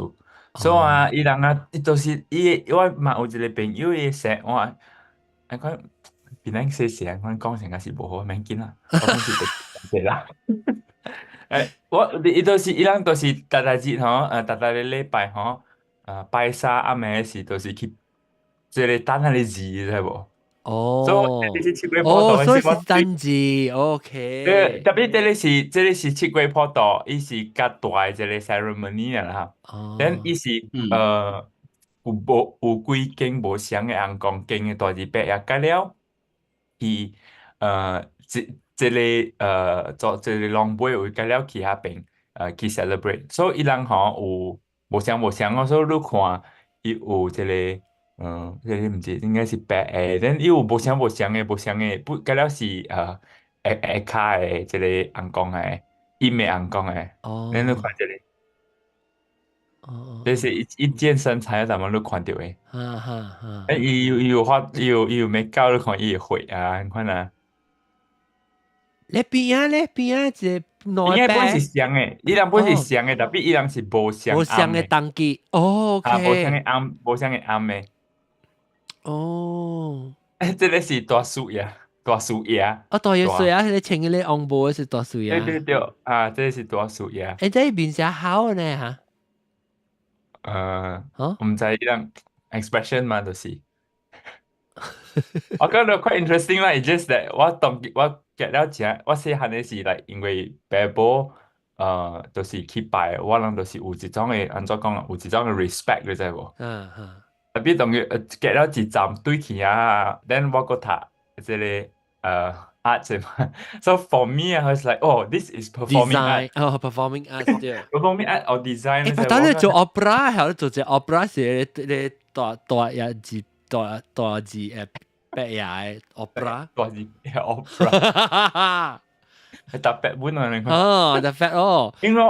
所以啊，伊人啊，伊就是伊，我嘛有一個朋友，伊說我，按款邊咱細細按款講成個是無好，免緊啦，我講是對啦。我伊就是伊人就是逐逐日吼，逐逐個禮拜吼，拜三暗暝時，就是去這個等彼个字，知無？所以這是七月普渡，所以是等字，OK。 Tapi 這个是七月普渡，伊是較大的一个 ceremony 啦。Then 伊是有無有幾間無相的尪公間的大字伯爺甲了，伊這這个做這个龍尾有甲了去遐邊去 celebrate，所以伊人吼有無相無相哦，所以你看伊有這个。這个毋知應該是白的，then 伊有無相無相的，無相的，不，甲了是下下跤的這个尪公的，陰的尪公的，恁你看這个，這是一見身材，咱們都看著的。伊有畫，伊有沒教，你看伊會啊，你看啊。咧邊仔咧邊仔一個應該本是相的，伊人本是相的，tapi 伊人是無相無相的當機，哦，啊，無相的暗，無相的暗的。這个是大樹爺，大樹爺。哦，大樹爺，彼个穿彼个紅布是大樹爺。對對對，啊，這个是大樹爺。這面色好呢哈。毋知伊人 expression 嘛，就是。我覺得 quite interesting 啦，it's just that 我當我結了誠，我細漢的時來，因為爸母就是去拜，我人就是有一種的，按怎講啊，有一種的 respect，你知無？Tapi 當佢隔了一站對去啊，then 我閣讀這个art 嘛，so for me I was like, oh, this is performing art，哦，performing art 對，performing art or design。當你做 opera，還是做這 opera 是你大大一字大大字伯爺 opera，大字 opera，係特別本啊！你看，哦，特別哦。因為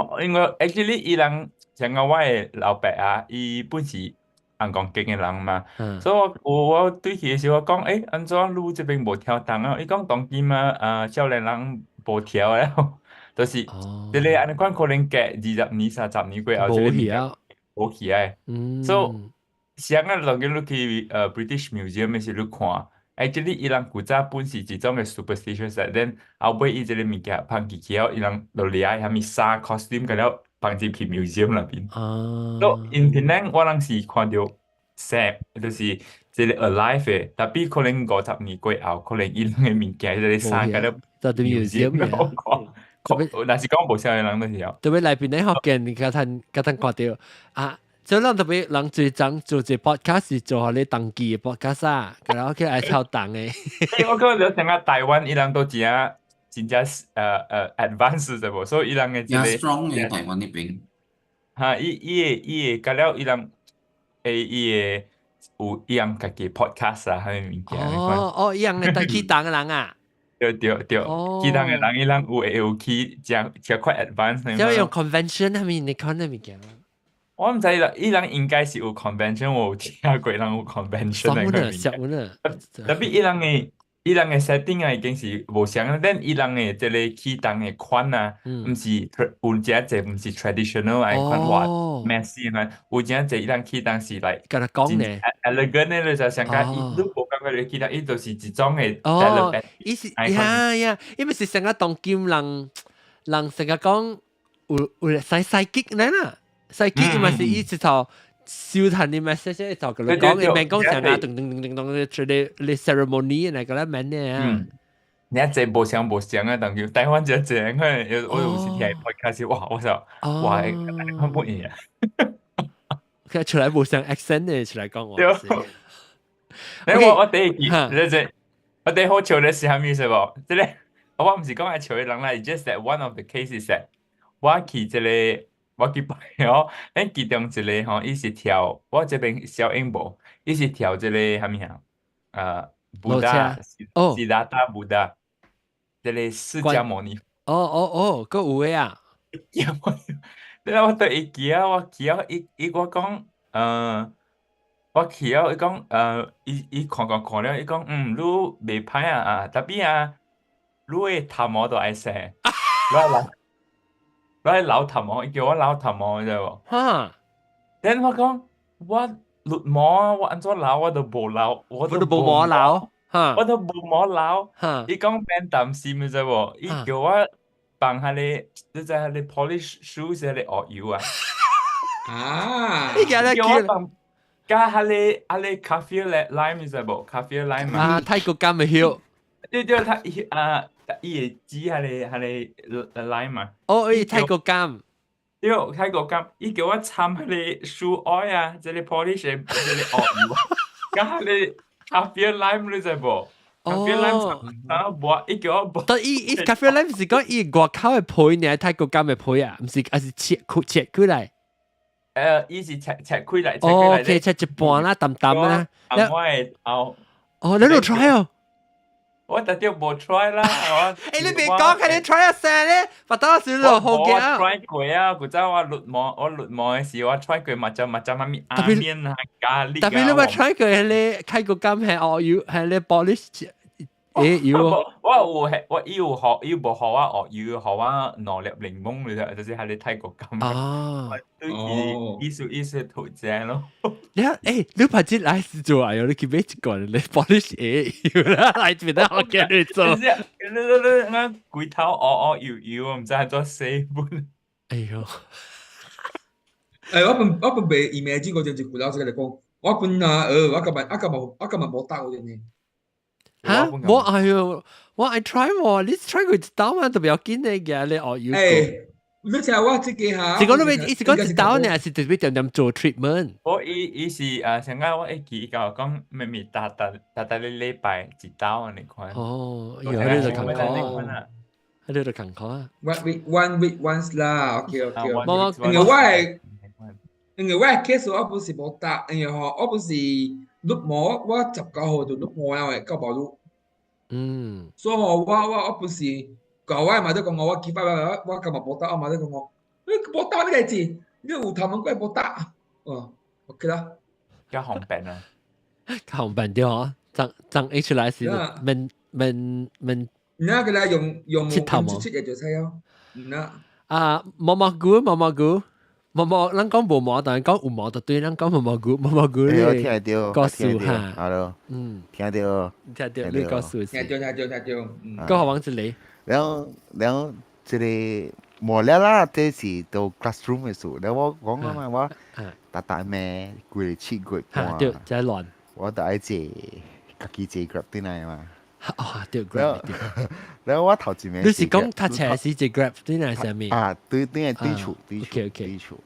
actually 伊人像我的老爸啊，伊本是尪公間的人嘛，所以我對佢的時候我講，按怎你這邊無跳動啊？伊講當今嘛，啊，少年人無跳了，就是這个按呢款可能隔20年、30年過後，無去啊，無去啊。所以像啊，當今你去British Museum 的時你看，actually 伊人古早本是一種的 superstition，then 後尾伊這个物件放棄去後，伊人就掠啥物衫 costume 佮了放入去 museum 內邊。所以 in Penang 我人是看著生，就是這个 alive 的，tapi 可能50年過後，可能伊人的物件，這个衫佮了就佇 museum 看，若是講無啥的人都是曉。特別來邊咧福建，你較趁較趁看著啊。所以咱特別人最憎做這 podcast 是做予你當機的 podcast 啊，然後去愛超重的。我感覺像啊台灣伊人都真真正advanced 者無，所以伊人的這個 strong 的台灣那邊。哈，伊會佮了伊人伊會有伊人家己 podcast 啊，啥物物件。哦哦，伊人會帶去重的人啊。對對對，其他嘅人伊人有會有去誠誠快 advance。即係用 convention 係咪？你講嘅物件？我毋知啦，伊人應該是有 convention，我有聽過人有 convention 嘅物件。熟呢， Tapi 伊人的 setting 啊已經是無相啦，但伊人的這个起動的款啊，毋是有誠濟毋是 traditional 的款話 messy 款，有誠濟伊人起動是 like 敢若講呢，elegant 的，你就上加伊，你無感覺你起動，伊就是一種的。哦，伊是呀呀，伊毋是成個當今人人成個講有有使 psychic 呢啦，psychic 嘛是伊一套。燒炭啲 message 就佢講，你免講成啊，咚咚咚咚咚，出嚟你 ceremony 嚟個咧免呢啊。你一隻無相無相啊，當叫台灣這隻，可能有我有時聽 podcast，哇，我就哇，看不贏啊。佢出來無相 accent 嘅出來講我。你我第一記，你這我第一好笑的是啥物事無？這个我毋是講愛笑的人啦，just that one of the cases that 我去這個。我去拜哦，咱其中一個吼，伊是跳，我這邊小英無，伊是跳這個啥物啊？Buddha，悉達達 Buddha，這個釋迦牟尼。哦哦哦，閣有的啊！你我對伊記啊，我記啊，伊伊我講，我去啊，伊講，伊伊看看看了，伊講，嗯，你袂歹啊啊，tapi 啊，你的頭毛都愛洗，你愛留。我愛留頭毛，伊叫我留頭毛，你知無？哈！ Then 我講我綠毛啊，我按怎留我都無留，我都無毛留，哈！我都無毛留。哈！伊講免擔心，你知無？伊叫我放彼个，你知彼個 polish shoes 彼個學油啊？啊！伊叫我放加彼个彼个 kaffir lime，你知無？kaffir lime 啊，泰國柑的葉。對對，他伊啊。伊會煮彼个彼个 lime 嘛？哦，伊泰國柑。對，泰國柑，伊叫我摻彼个 shoe oil 啊，這個 polish 的這個學油，佮彼个 kaffir lime 你知無？kaffir lime 然後抹，伊叫我抹。但伊伊 kaffir lime 是講伊外口的皮呢，泰國柑的皮啊，毋是，還是切切開來？伊是切切開來，切開來。哦，切切一半啦，淡淡啦。我會頭。哦，你都 try 哦？我特啲無 try 啦，我。欸，你別講，看你 try 一聲咧，發到時就好嘅。我 try 過啊，古早我綠毛，我綠毛的時我 try 過嘛，就嘛就啥物阿麵啊、咖喱。 Tapi 你捌 try 過彼个泰國柑係哦，油係咧 polish 欸油。我有係我伊有予伊無予我學油，予我兩粒檸檬嚟啫，就是彼个泰國柑。啊。對，意思意思圖正咯。你睇，欸，你拍這來是做哎喲，你去買一罐，你 polish 欸油啦，來這邊得好見你做。你你你我規頭烏烏油油，毋知按怎洗本。哎喲。欸，我本袂 imagine 過陣時古老師來講，我本啊，我今日我今日我今日無答嗰陣呢。嚇！我哎喲，我愛 try 喎，你 try 過一道嘛，都不要緊的嘅，你學油。欸，你聽我這個哈，是講你欲，伊是講一道呢，是特別點點做 treatment？我伊伊是啊，上個我會記伊共我講，咩咪逐逐逐逐个禮拜一道按呢款。哦，喲，你就艱苦啊！你就艱苦啊！One week, one week once 啦，OK OK。我因為我的 case 我本是無答，因為吼我本是綠毛，我19號就綠毛了的，到無愈。所以吼，我本是舊我嘛都講我，我幾擺我我今日無答，我嘛都講我，你無答咩代誌？你有頭毛過無答？哦，OK 啦。較方便啊！較方便對哦，長長 H 來是免免免。你那個來用用切頭毛，切切就使哦。那啊，毛毛菇，毛毛菇。毛毛，咱講無毛，但係講有毛就對，咱講毛毛菇，毛毛菇咧。聽得到，故事哈。 Hello，聽到，聽到，你故事。聽到，聽到，聽到。講好往這裡。然後，然後這個無了啦，這是到 classroom 的事。然後我講啊嘛，我逐逐暝過7月半，對，真亂。我就愛坐家己坐 Grab 轉來嘛。哦，對 Grab。然後我頭一暝。你是講讀冊時坐 Grab 轉來啥物？啊，對對對厝對厝對厝。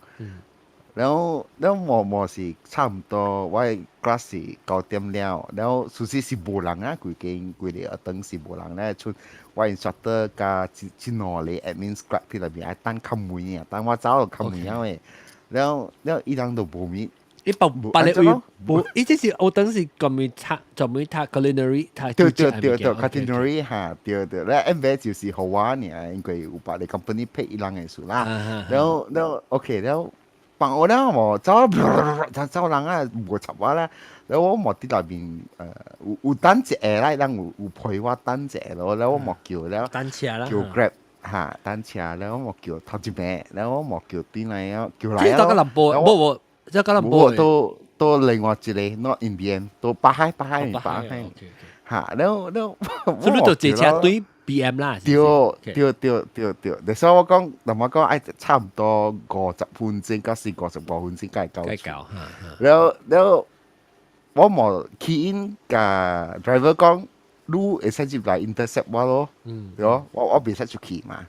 然後，然後無無是差唔多，我的 class 是9點了，然後事實是無人啊，規間規個學堂是無人咧，賰我 instructor 佮一兩個 admin clerk 佇內面愛等敲門啊，等我走就敲門了的，然後，然後伊人都無物，伊別別個位無，伊這是學堂是專門讀專門讀 culinary，讀對對對對，culinary 哈，對對，咧 MBA 就是予我爾，因為有別個 company 配伊人的事啦。然後然後 OK，然後放我了無走，就走人啊，無插我啦。然後我無佇內面，有有等一下啦，人有有陪我等一下咯，然後我無叫了，等車啦，叫 Grab 哈，等車，然後我無叫頭一名，然後我無叫轉來啊，叫來啊。這到吉隆坡，無無，這吉隆坡。都都另外一個，not in BM，都巴海巴海巴海。哈，然後然後，所以你就坐車對 BM 啦。對對對對對，所以我講，同我講愛差唔多50分鐘，到是55分鐘才會到厝。然後然後我無 key in 共 driver 講，你會使入來 intercept 我咯。對我我袂使出去嘛。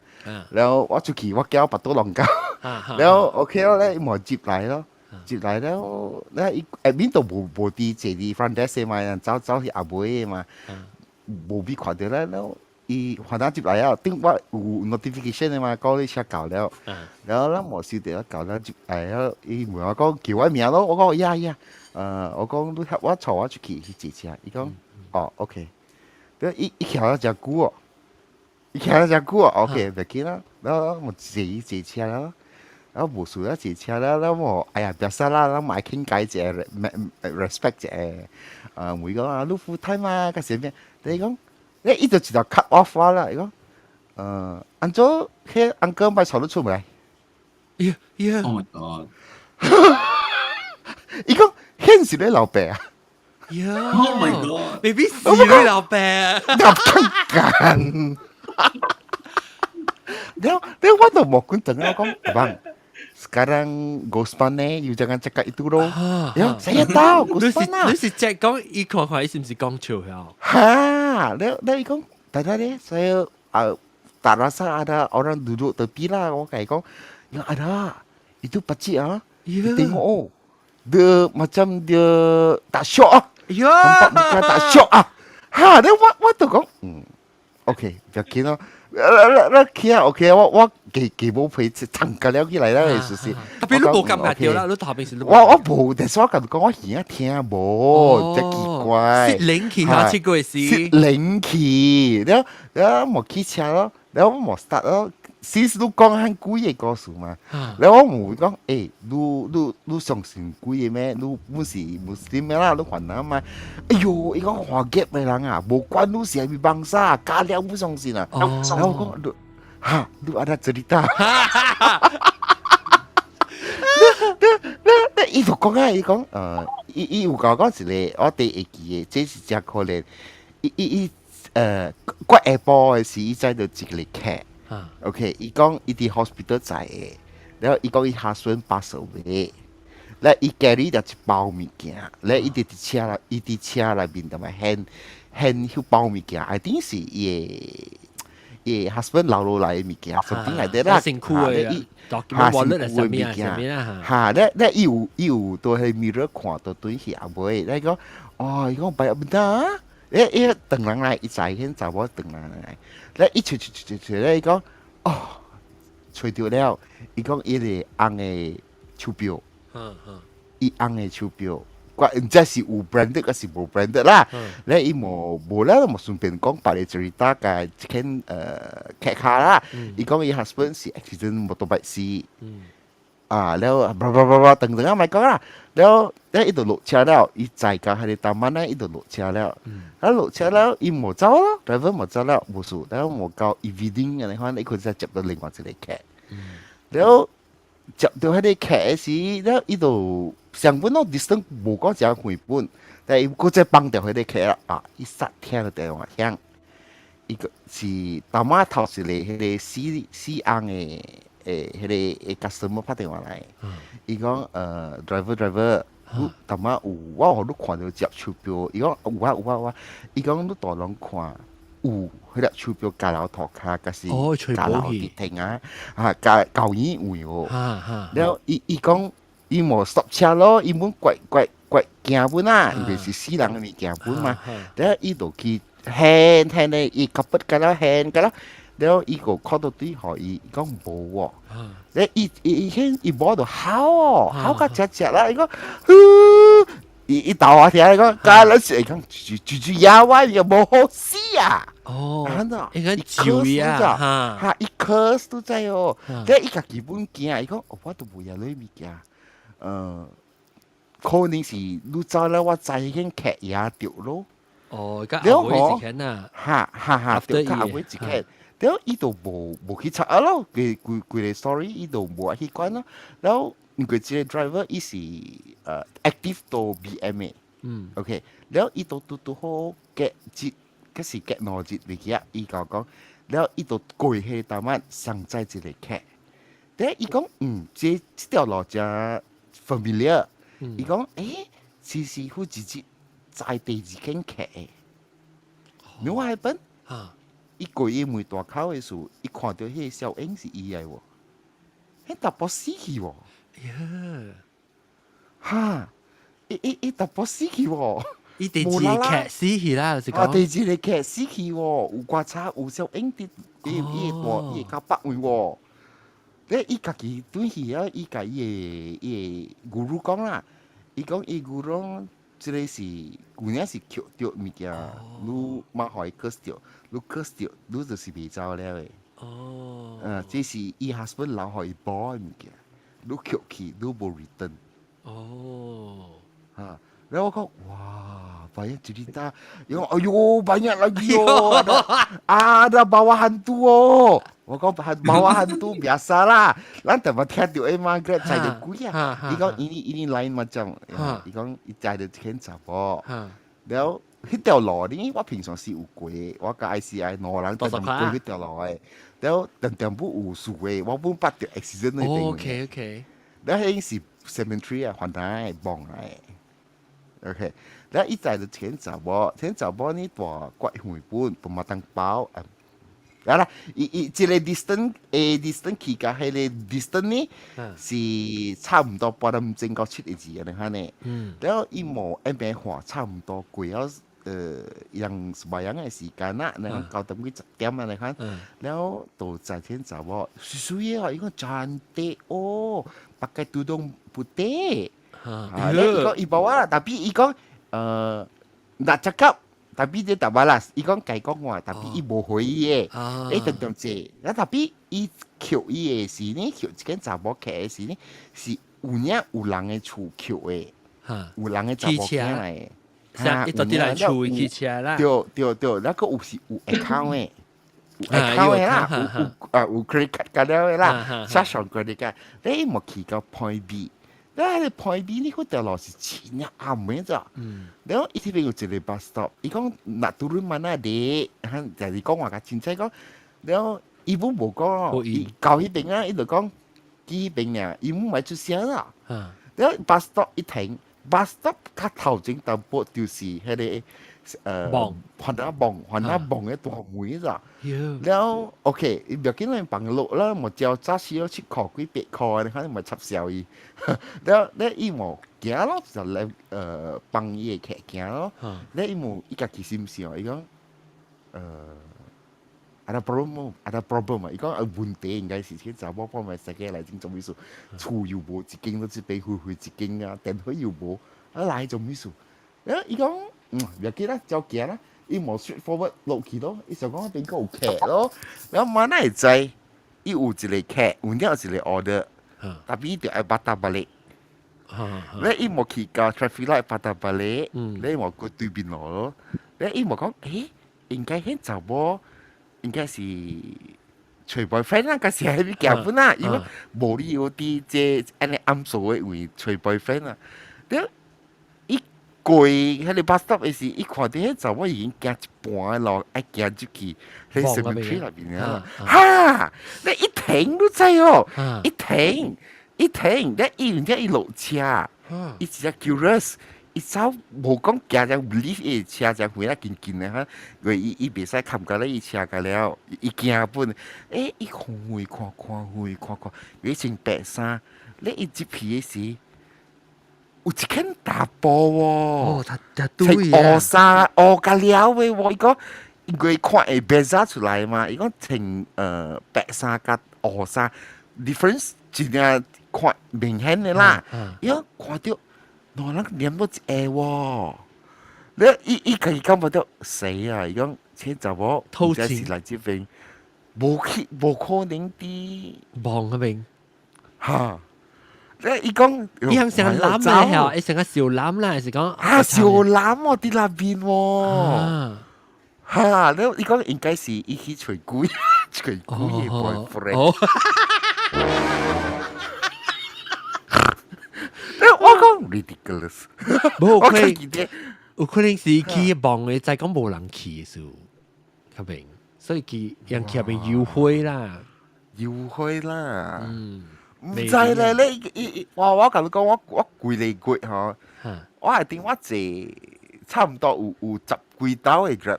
然後我出去，我驚腹肚挵狗。然後 OK 咯，咧伊無接來咯，接來了，咧伊下面都無無佇坐佇 front desk 嘛，走走去後尾嘛，無必看著咧，然後伊反正接來啊，頂我有 notification 的嘛，講你車到了，然後咱無收著到了接來了，伊問我講叫我名咯，我講呀呀，我講你我帶我出去去坐車，伊講哦 OK，伊伊徛了誠久哦，伊徛了誠久哦，OK，袂緊啦，然後我坐伊坐車了。然後無事啦，坐車啦，然後哎呀，別使啦，咱嘛愛傾偈一下，respect 一下，問講啊，你 full time 啊，較啥物？你講，你伊就一條 cut off 我啦，伊講，按怎彼 uncle 欲帶你出來？呀呀！Oh my god！伊講，彼是你老爸啊？呀！Oh my god！未必是你老爸。老幹。然後，然後我就無管等我講，abang sekarang Ghospan ni, you jangan cakap itu loh. Ya, saya tahu Ghospan 啦。你是只講伊看看，伊是毋是講笑呀？哈，你你講，大家咧，saya tak rasa ada orang duduk tepi lah. 我共伊講，ya ada. Itu pakcik ah. Yeah. Tengok oh. Dia macam dia tak syok ah. Ya. Nampak muka tak syok ah. Ha, dia 我就講，嗯，OK，不要緊咯。那去啊，OK，我我給給無陪唱個了起來啦，就是。特別你無感覺到啦，你頭邊是。我我無，但是我共你講，我耳聽無，真奇怪。失靈氣啊，這個是。失靈氣，了了無起車咯，了我無 start 咯。其實你講很鬼的故事嘛，了我問講，欸，你你你相信鬼的咩？你本是穆斯林啦，你越南嘛？哎喲，伊講華夾的人啊，無管你是啥物 bangsa，加了不相信啊。然後我講，哈，你 ada cerita？你你你伊就講啊，伊講，伊伊有共我講一個，我第會記的，這是誠可憐。伊伊伊，我下晡的時，伊載著一個客。OK，伊講伊佇 hospital 在的，然後伊講伊 husband pass away，咧伊 carry 著一包物件，咧伊佇佇車內，伊佇車內面同埋掀掀彼包物件，I think 是伊的伊的 husband 留落來的物件，something like that 啦。身軀的，伊哈身軀的物件，哈咧咧伊有伊有對彼 mirror 看到對去後尾，咧講哦，伊講白唔得啊，咧伊轉人來，伊載彼查某轉人來。咧伊揣揣揣揣咧，伊講哦，揣著了，伊講伊個翁的手錶，伊翁的手錶，我毋知是有 branded 抑是無 branded 啦。咧伊無無咧，無順便講別個 cerita 共這間客卡啦。伊講伊 husband 是 accident motorbike 死。啊，了，叭叭叭叭，等等啊，莫講啦。了，了伊就落車了，伊載到彼個 taman 咧，伊就落車了。啊，落車了，伊無走咯，driver 無走了，無事。了無到 evening 按呢款，伊佢才接到另外一個客。了，接到彼個客的時，了伊就上本咯，distance 無講誠遠本，但伊閣再放著彼個客啦。啊，伊煞聽著電話響，伊個是頭仔頭一個彼個死死翁的。誒，彼個誒 customer 拍電話來，伊講driver driver，你頭仔有我予你看著一隻手錶，伊講有啊有啊有啊，伊講你大攏看有彼粒手錶交樓塗跤，抑是交樓佇停啊，啊交舊年有哦，了伊伊講伊無 stop 車咯，伊本怪怪怪驚本啊，因為是死人的物件本嘛，了伊就去掀掀咧，伊夾筆甲了掀甲了。了伊個 call 到對予伊，伊講無喎。咧伊伊伊彼伊無就嚎哦，嚎甲食食啦，伊講，呼，伊伊豆我聽伊講，甲咱是會講，住住住野外又無好死啊！哦，安怎？應該咒伊啊，哈，哈，伊 curse 都知哦。咧伊家己本驚，伊講，我都無遐類物件，可能是你走了，我知彼客也著咯。哦，甲後尾一間啊，哈哈哈，對，較後尾一間，了伊就無無去查啊咯，規規規個 story 伊就無愛去管咯。了，因為這個 driver 伊是active 到 BM 的，OK，了伊都拄拄好隔節，嗰是隔兩節未記得，伊甲我講，了伊就過去淡仔上載一個客，了伊講，這這條路誠 familiar，伊講，其實好直接載第二間客的，你話係本？伊過伊門大口的時候，伊看到彼個小英是伊的喎，彼查埔死去喎。呀，哈！伊伊伊查埔死去喎。伊第二個客死去啦，就是講。啊，第二個客死去喎，有觀察有小英佇伊伊個大伊個較北位喎。咧伊家己轉去啊，伊共伊个伊个 guru 講啦，伊講伊 guru 這個是有影是抾著物件，你莫予伊 curse 著，你 curse 著，你就是袂走了的。這是伊 husband 留予伊保的物件，你抾去，你無 return。哈，然後我講，哇，banyak cerita. 伊講，哎喲，banyak lagi oh. Ada, ada bawa hantu oh. 我講bawa hantu biasa啦，咱特別聽到欸 Margaret 載著鬼啊。伊講伊伊 lain macam，伊講伊載著一間查某。了，彼條路呢，我平常時有過，我佮 ICI 兩人定定過彼條路的。了，定定不有事的，我本捌著 accident 那邊。 了，彼是 cemetery 啊，環台墓來。OK，了伊載著一間查某，一間查某呢蹛割遠本，蹛馬當包。啊啦，伊伊這個 distance A distance 去佮彼個 distance 呢，是差毋多半點鐘到七個字按呢款呢。了伊無一邊看差毋多過了用sembahyang 的時間啦，然後9點幾10點按呢款，了就載間查某，媠媠的哦，伊講 cantik 哦，pakai tudung putih。啊，咧伊講伊bawa 啦，tapi 伊講nak cakap tapi dia tak balas。伊講共伊講話，tapi 伊無回伊的。伊定定坐，啊，tapi 伊抾伊的時呢，抾一間查某客的時呢，是有影有人的厝抾的，有人的查某囝來的。哈，伊到底來厝去車啦。對對對，那個有是有 account 的，有 account 的啦，有有啊有 credit card 佮了的啦，寫上 credit card，你莫去到 point B。咧 point B 呢，嗰條路是真暗的咋。然後伊這邊有一個 bus stop，伊講nak turun mana dek，就是講話較清楚講。然後伊本無講，伊到彼邊啊，伊就講去彼邊爾，伊毋愛出聲啦。然後 bus stop 一停，bus stop 較頭前淡薄就是彼個番仔墓，番仔墓的大門咋。了 OK，伊袂要緊，放落啦，無照早時咯7箍幾8箍，你看嘛插潲伊。了了伊無行咯，就來幫伊的客行咯。了伊無伊家己心想，伊講ada problem ada problem 啊！伊講啊問題應該是這查某看覓世界來真做咩事？厝又無一間，都這邊灰灰一間啊，電話又無，啊來做咩事？了伊講袂要緊啦，照行啦。伊無 straightforward 落去咯，伊想講彼邊閣有客咯。了嘛哪會知？伊有一個客，有了一個 order，tapi 伊著愛 patah balik。咧伊無去到 traffic light patah balik，咧無過對面路咯。咧伊無講，應該彼查某應該是揣 boyfriend 啦，抑是彼物件本啦，因為無理由佇這按呢暗數的位揣 boyfriend 啊。了伊過彼個 bus stop 的時，伊看著彼查某已經行一半的路，愛行入去彼 cemetery 內面啊。哈！你一停你知哦，一停一停，咧伊然之伊落車，伊真正 curious。伊走無講行只 believe 伊車只回來近近的哈，因為伊伊袂使冚過咧伊車個了，伊驚本，伊看遠看看遠看看，伊穿白衫，咧伊入去的時，有一間查埔喎，哦，他他對穿烏衫烏甲了的喎，伊講伊因為看會 beza 出來嘛，伊講穿白衫佮烏衫 difference 真正看明顯的啦。伊講看著兩人黏到一下喎，你伊家己感覺著死啊！伊講這查某應該是來這邊，無去無可能佇望嗰邊哈。你伊講，伊向成個攬咧，嚇，伊成個小攬啦，是講啊小攬喎，佇那邊喎。哈，你伊講應該是伊去揣鬼，揣鬼的 boyfriend。我講 ridiculous，無可能，有可能是去望的，再講無人去的時候，較明，所以佢人去那邊幽會啦，幽會啦，嗯。毋知咧，你伊我共你講，我規個月吼，我係頂我坐差唔多有十幾兜的 Grab，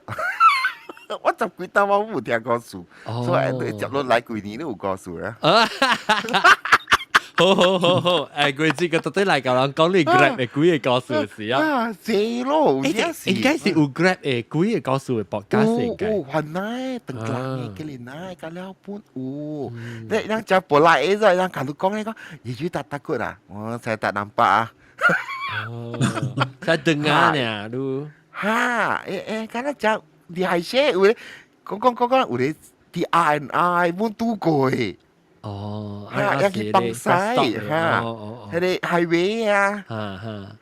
我十幾兜我無聽故事，所以你接落來幾年都有故事啦。好好好好，誒，佢這個到底來共人講你 Grab 的幾个故事是啊？啊，這咯，應該是有 Grab 的幾个故事的博家有有，原來當人嘅，嘅來，甲了本有。你人食無來的，人共你講你講，也許tak takut 啦，我saya tak nampak 啊。哦，saya dengar 呢，你。哈，敢若食厲害些，有咧講講講講，有咧佇 R&R 本拄過的。哦，哈，人去放屎，哈，彼个 highway 啊，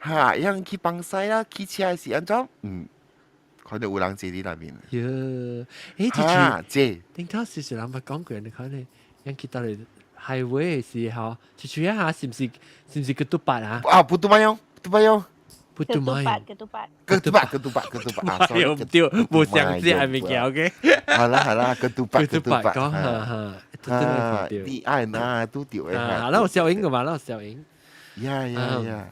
哈，人去放屎啦，騎車是按怎？嗯，看著有人坐佇內面。喲，欸，這頂頭時時人捌講過，你看呢，人去到咧 highway 的時候，一處一下是毋是個嘟八啊？啊，不嘟馬用，不嘟馬用，ketupat，ketupat，ketupat，啊，對，對，無相似係物件，OK。好啦好啦，ketupat，ketupat，講哈哈。啊，你愛哪拄著的。啊，咱有小英個嘛，咱有小英。呀呀呀。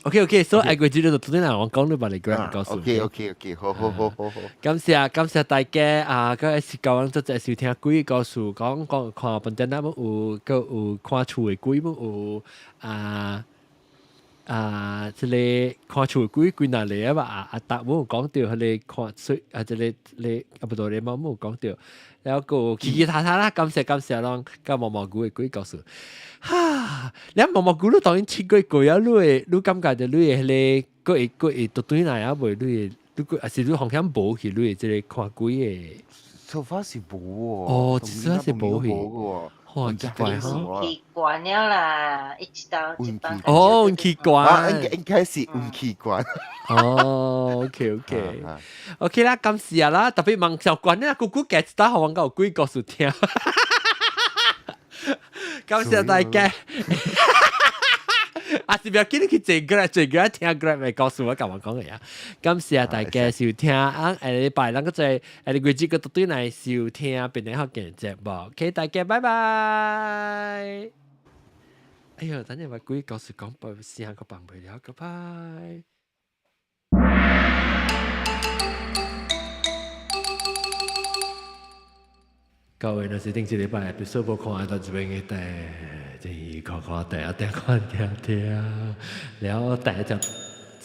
OK OK，所以愛過這個就拄仔我講你把你 Grab 告訴。 OK OK OK，好好好好好。感謝感謝大家啊！閣是教人做者收聽鬼故事，講講看本地那麼有，閣有看厝的鬼麼有啊啊！這个看厝的鬼幾若个啊嘛？啊阿達冇有講著，彼个看水啊，這个咧啊不對，你冇有講著。然後閣其其他他啦，感謝感謝攏佮毛毛菇的鬼故事。哈！你毛毛菇你當然試過過啊，你會你感覺著你的彼个閣會閣會倒轉來啊袂？你會你閣抑是你風險無去？你會這个看鬼的？ So far 是無哦，至少是無去。哇，奇怪吼！奇怪了啦，一直到一般。哦，奇怪，應該是唔奇怪。哦，OK OK，OK 啦，感謝啦，特別問小關啦，姑姑夾一打，予阮有鬼故事聽。感謝大家。啊，是不要緊，你去坐 Grab，坐 Grab 聽 Grab 的故事，我共我講的啊。感謝大家收聽啊，下禮拜咱閣再下禮拜幾個對來收聽變點好嘅節目。OK，大家拜拜。哎呦，等陣把鬼故事講播，聲閣放袂了，拜拜。各位，若是頂一禮拜 episode 無看到這邊的第，就是看看第一聽看聽聽，然後第一集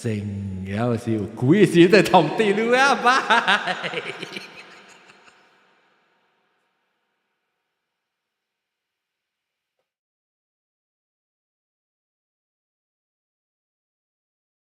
正，然後是有鬼時在同地路啊，拜。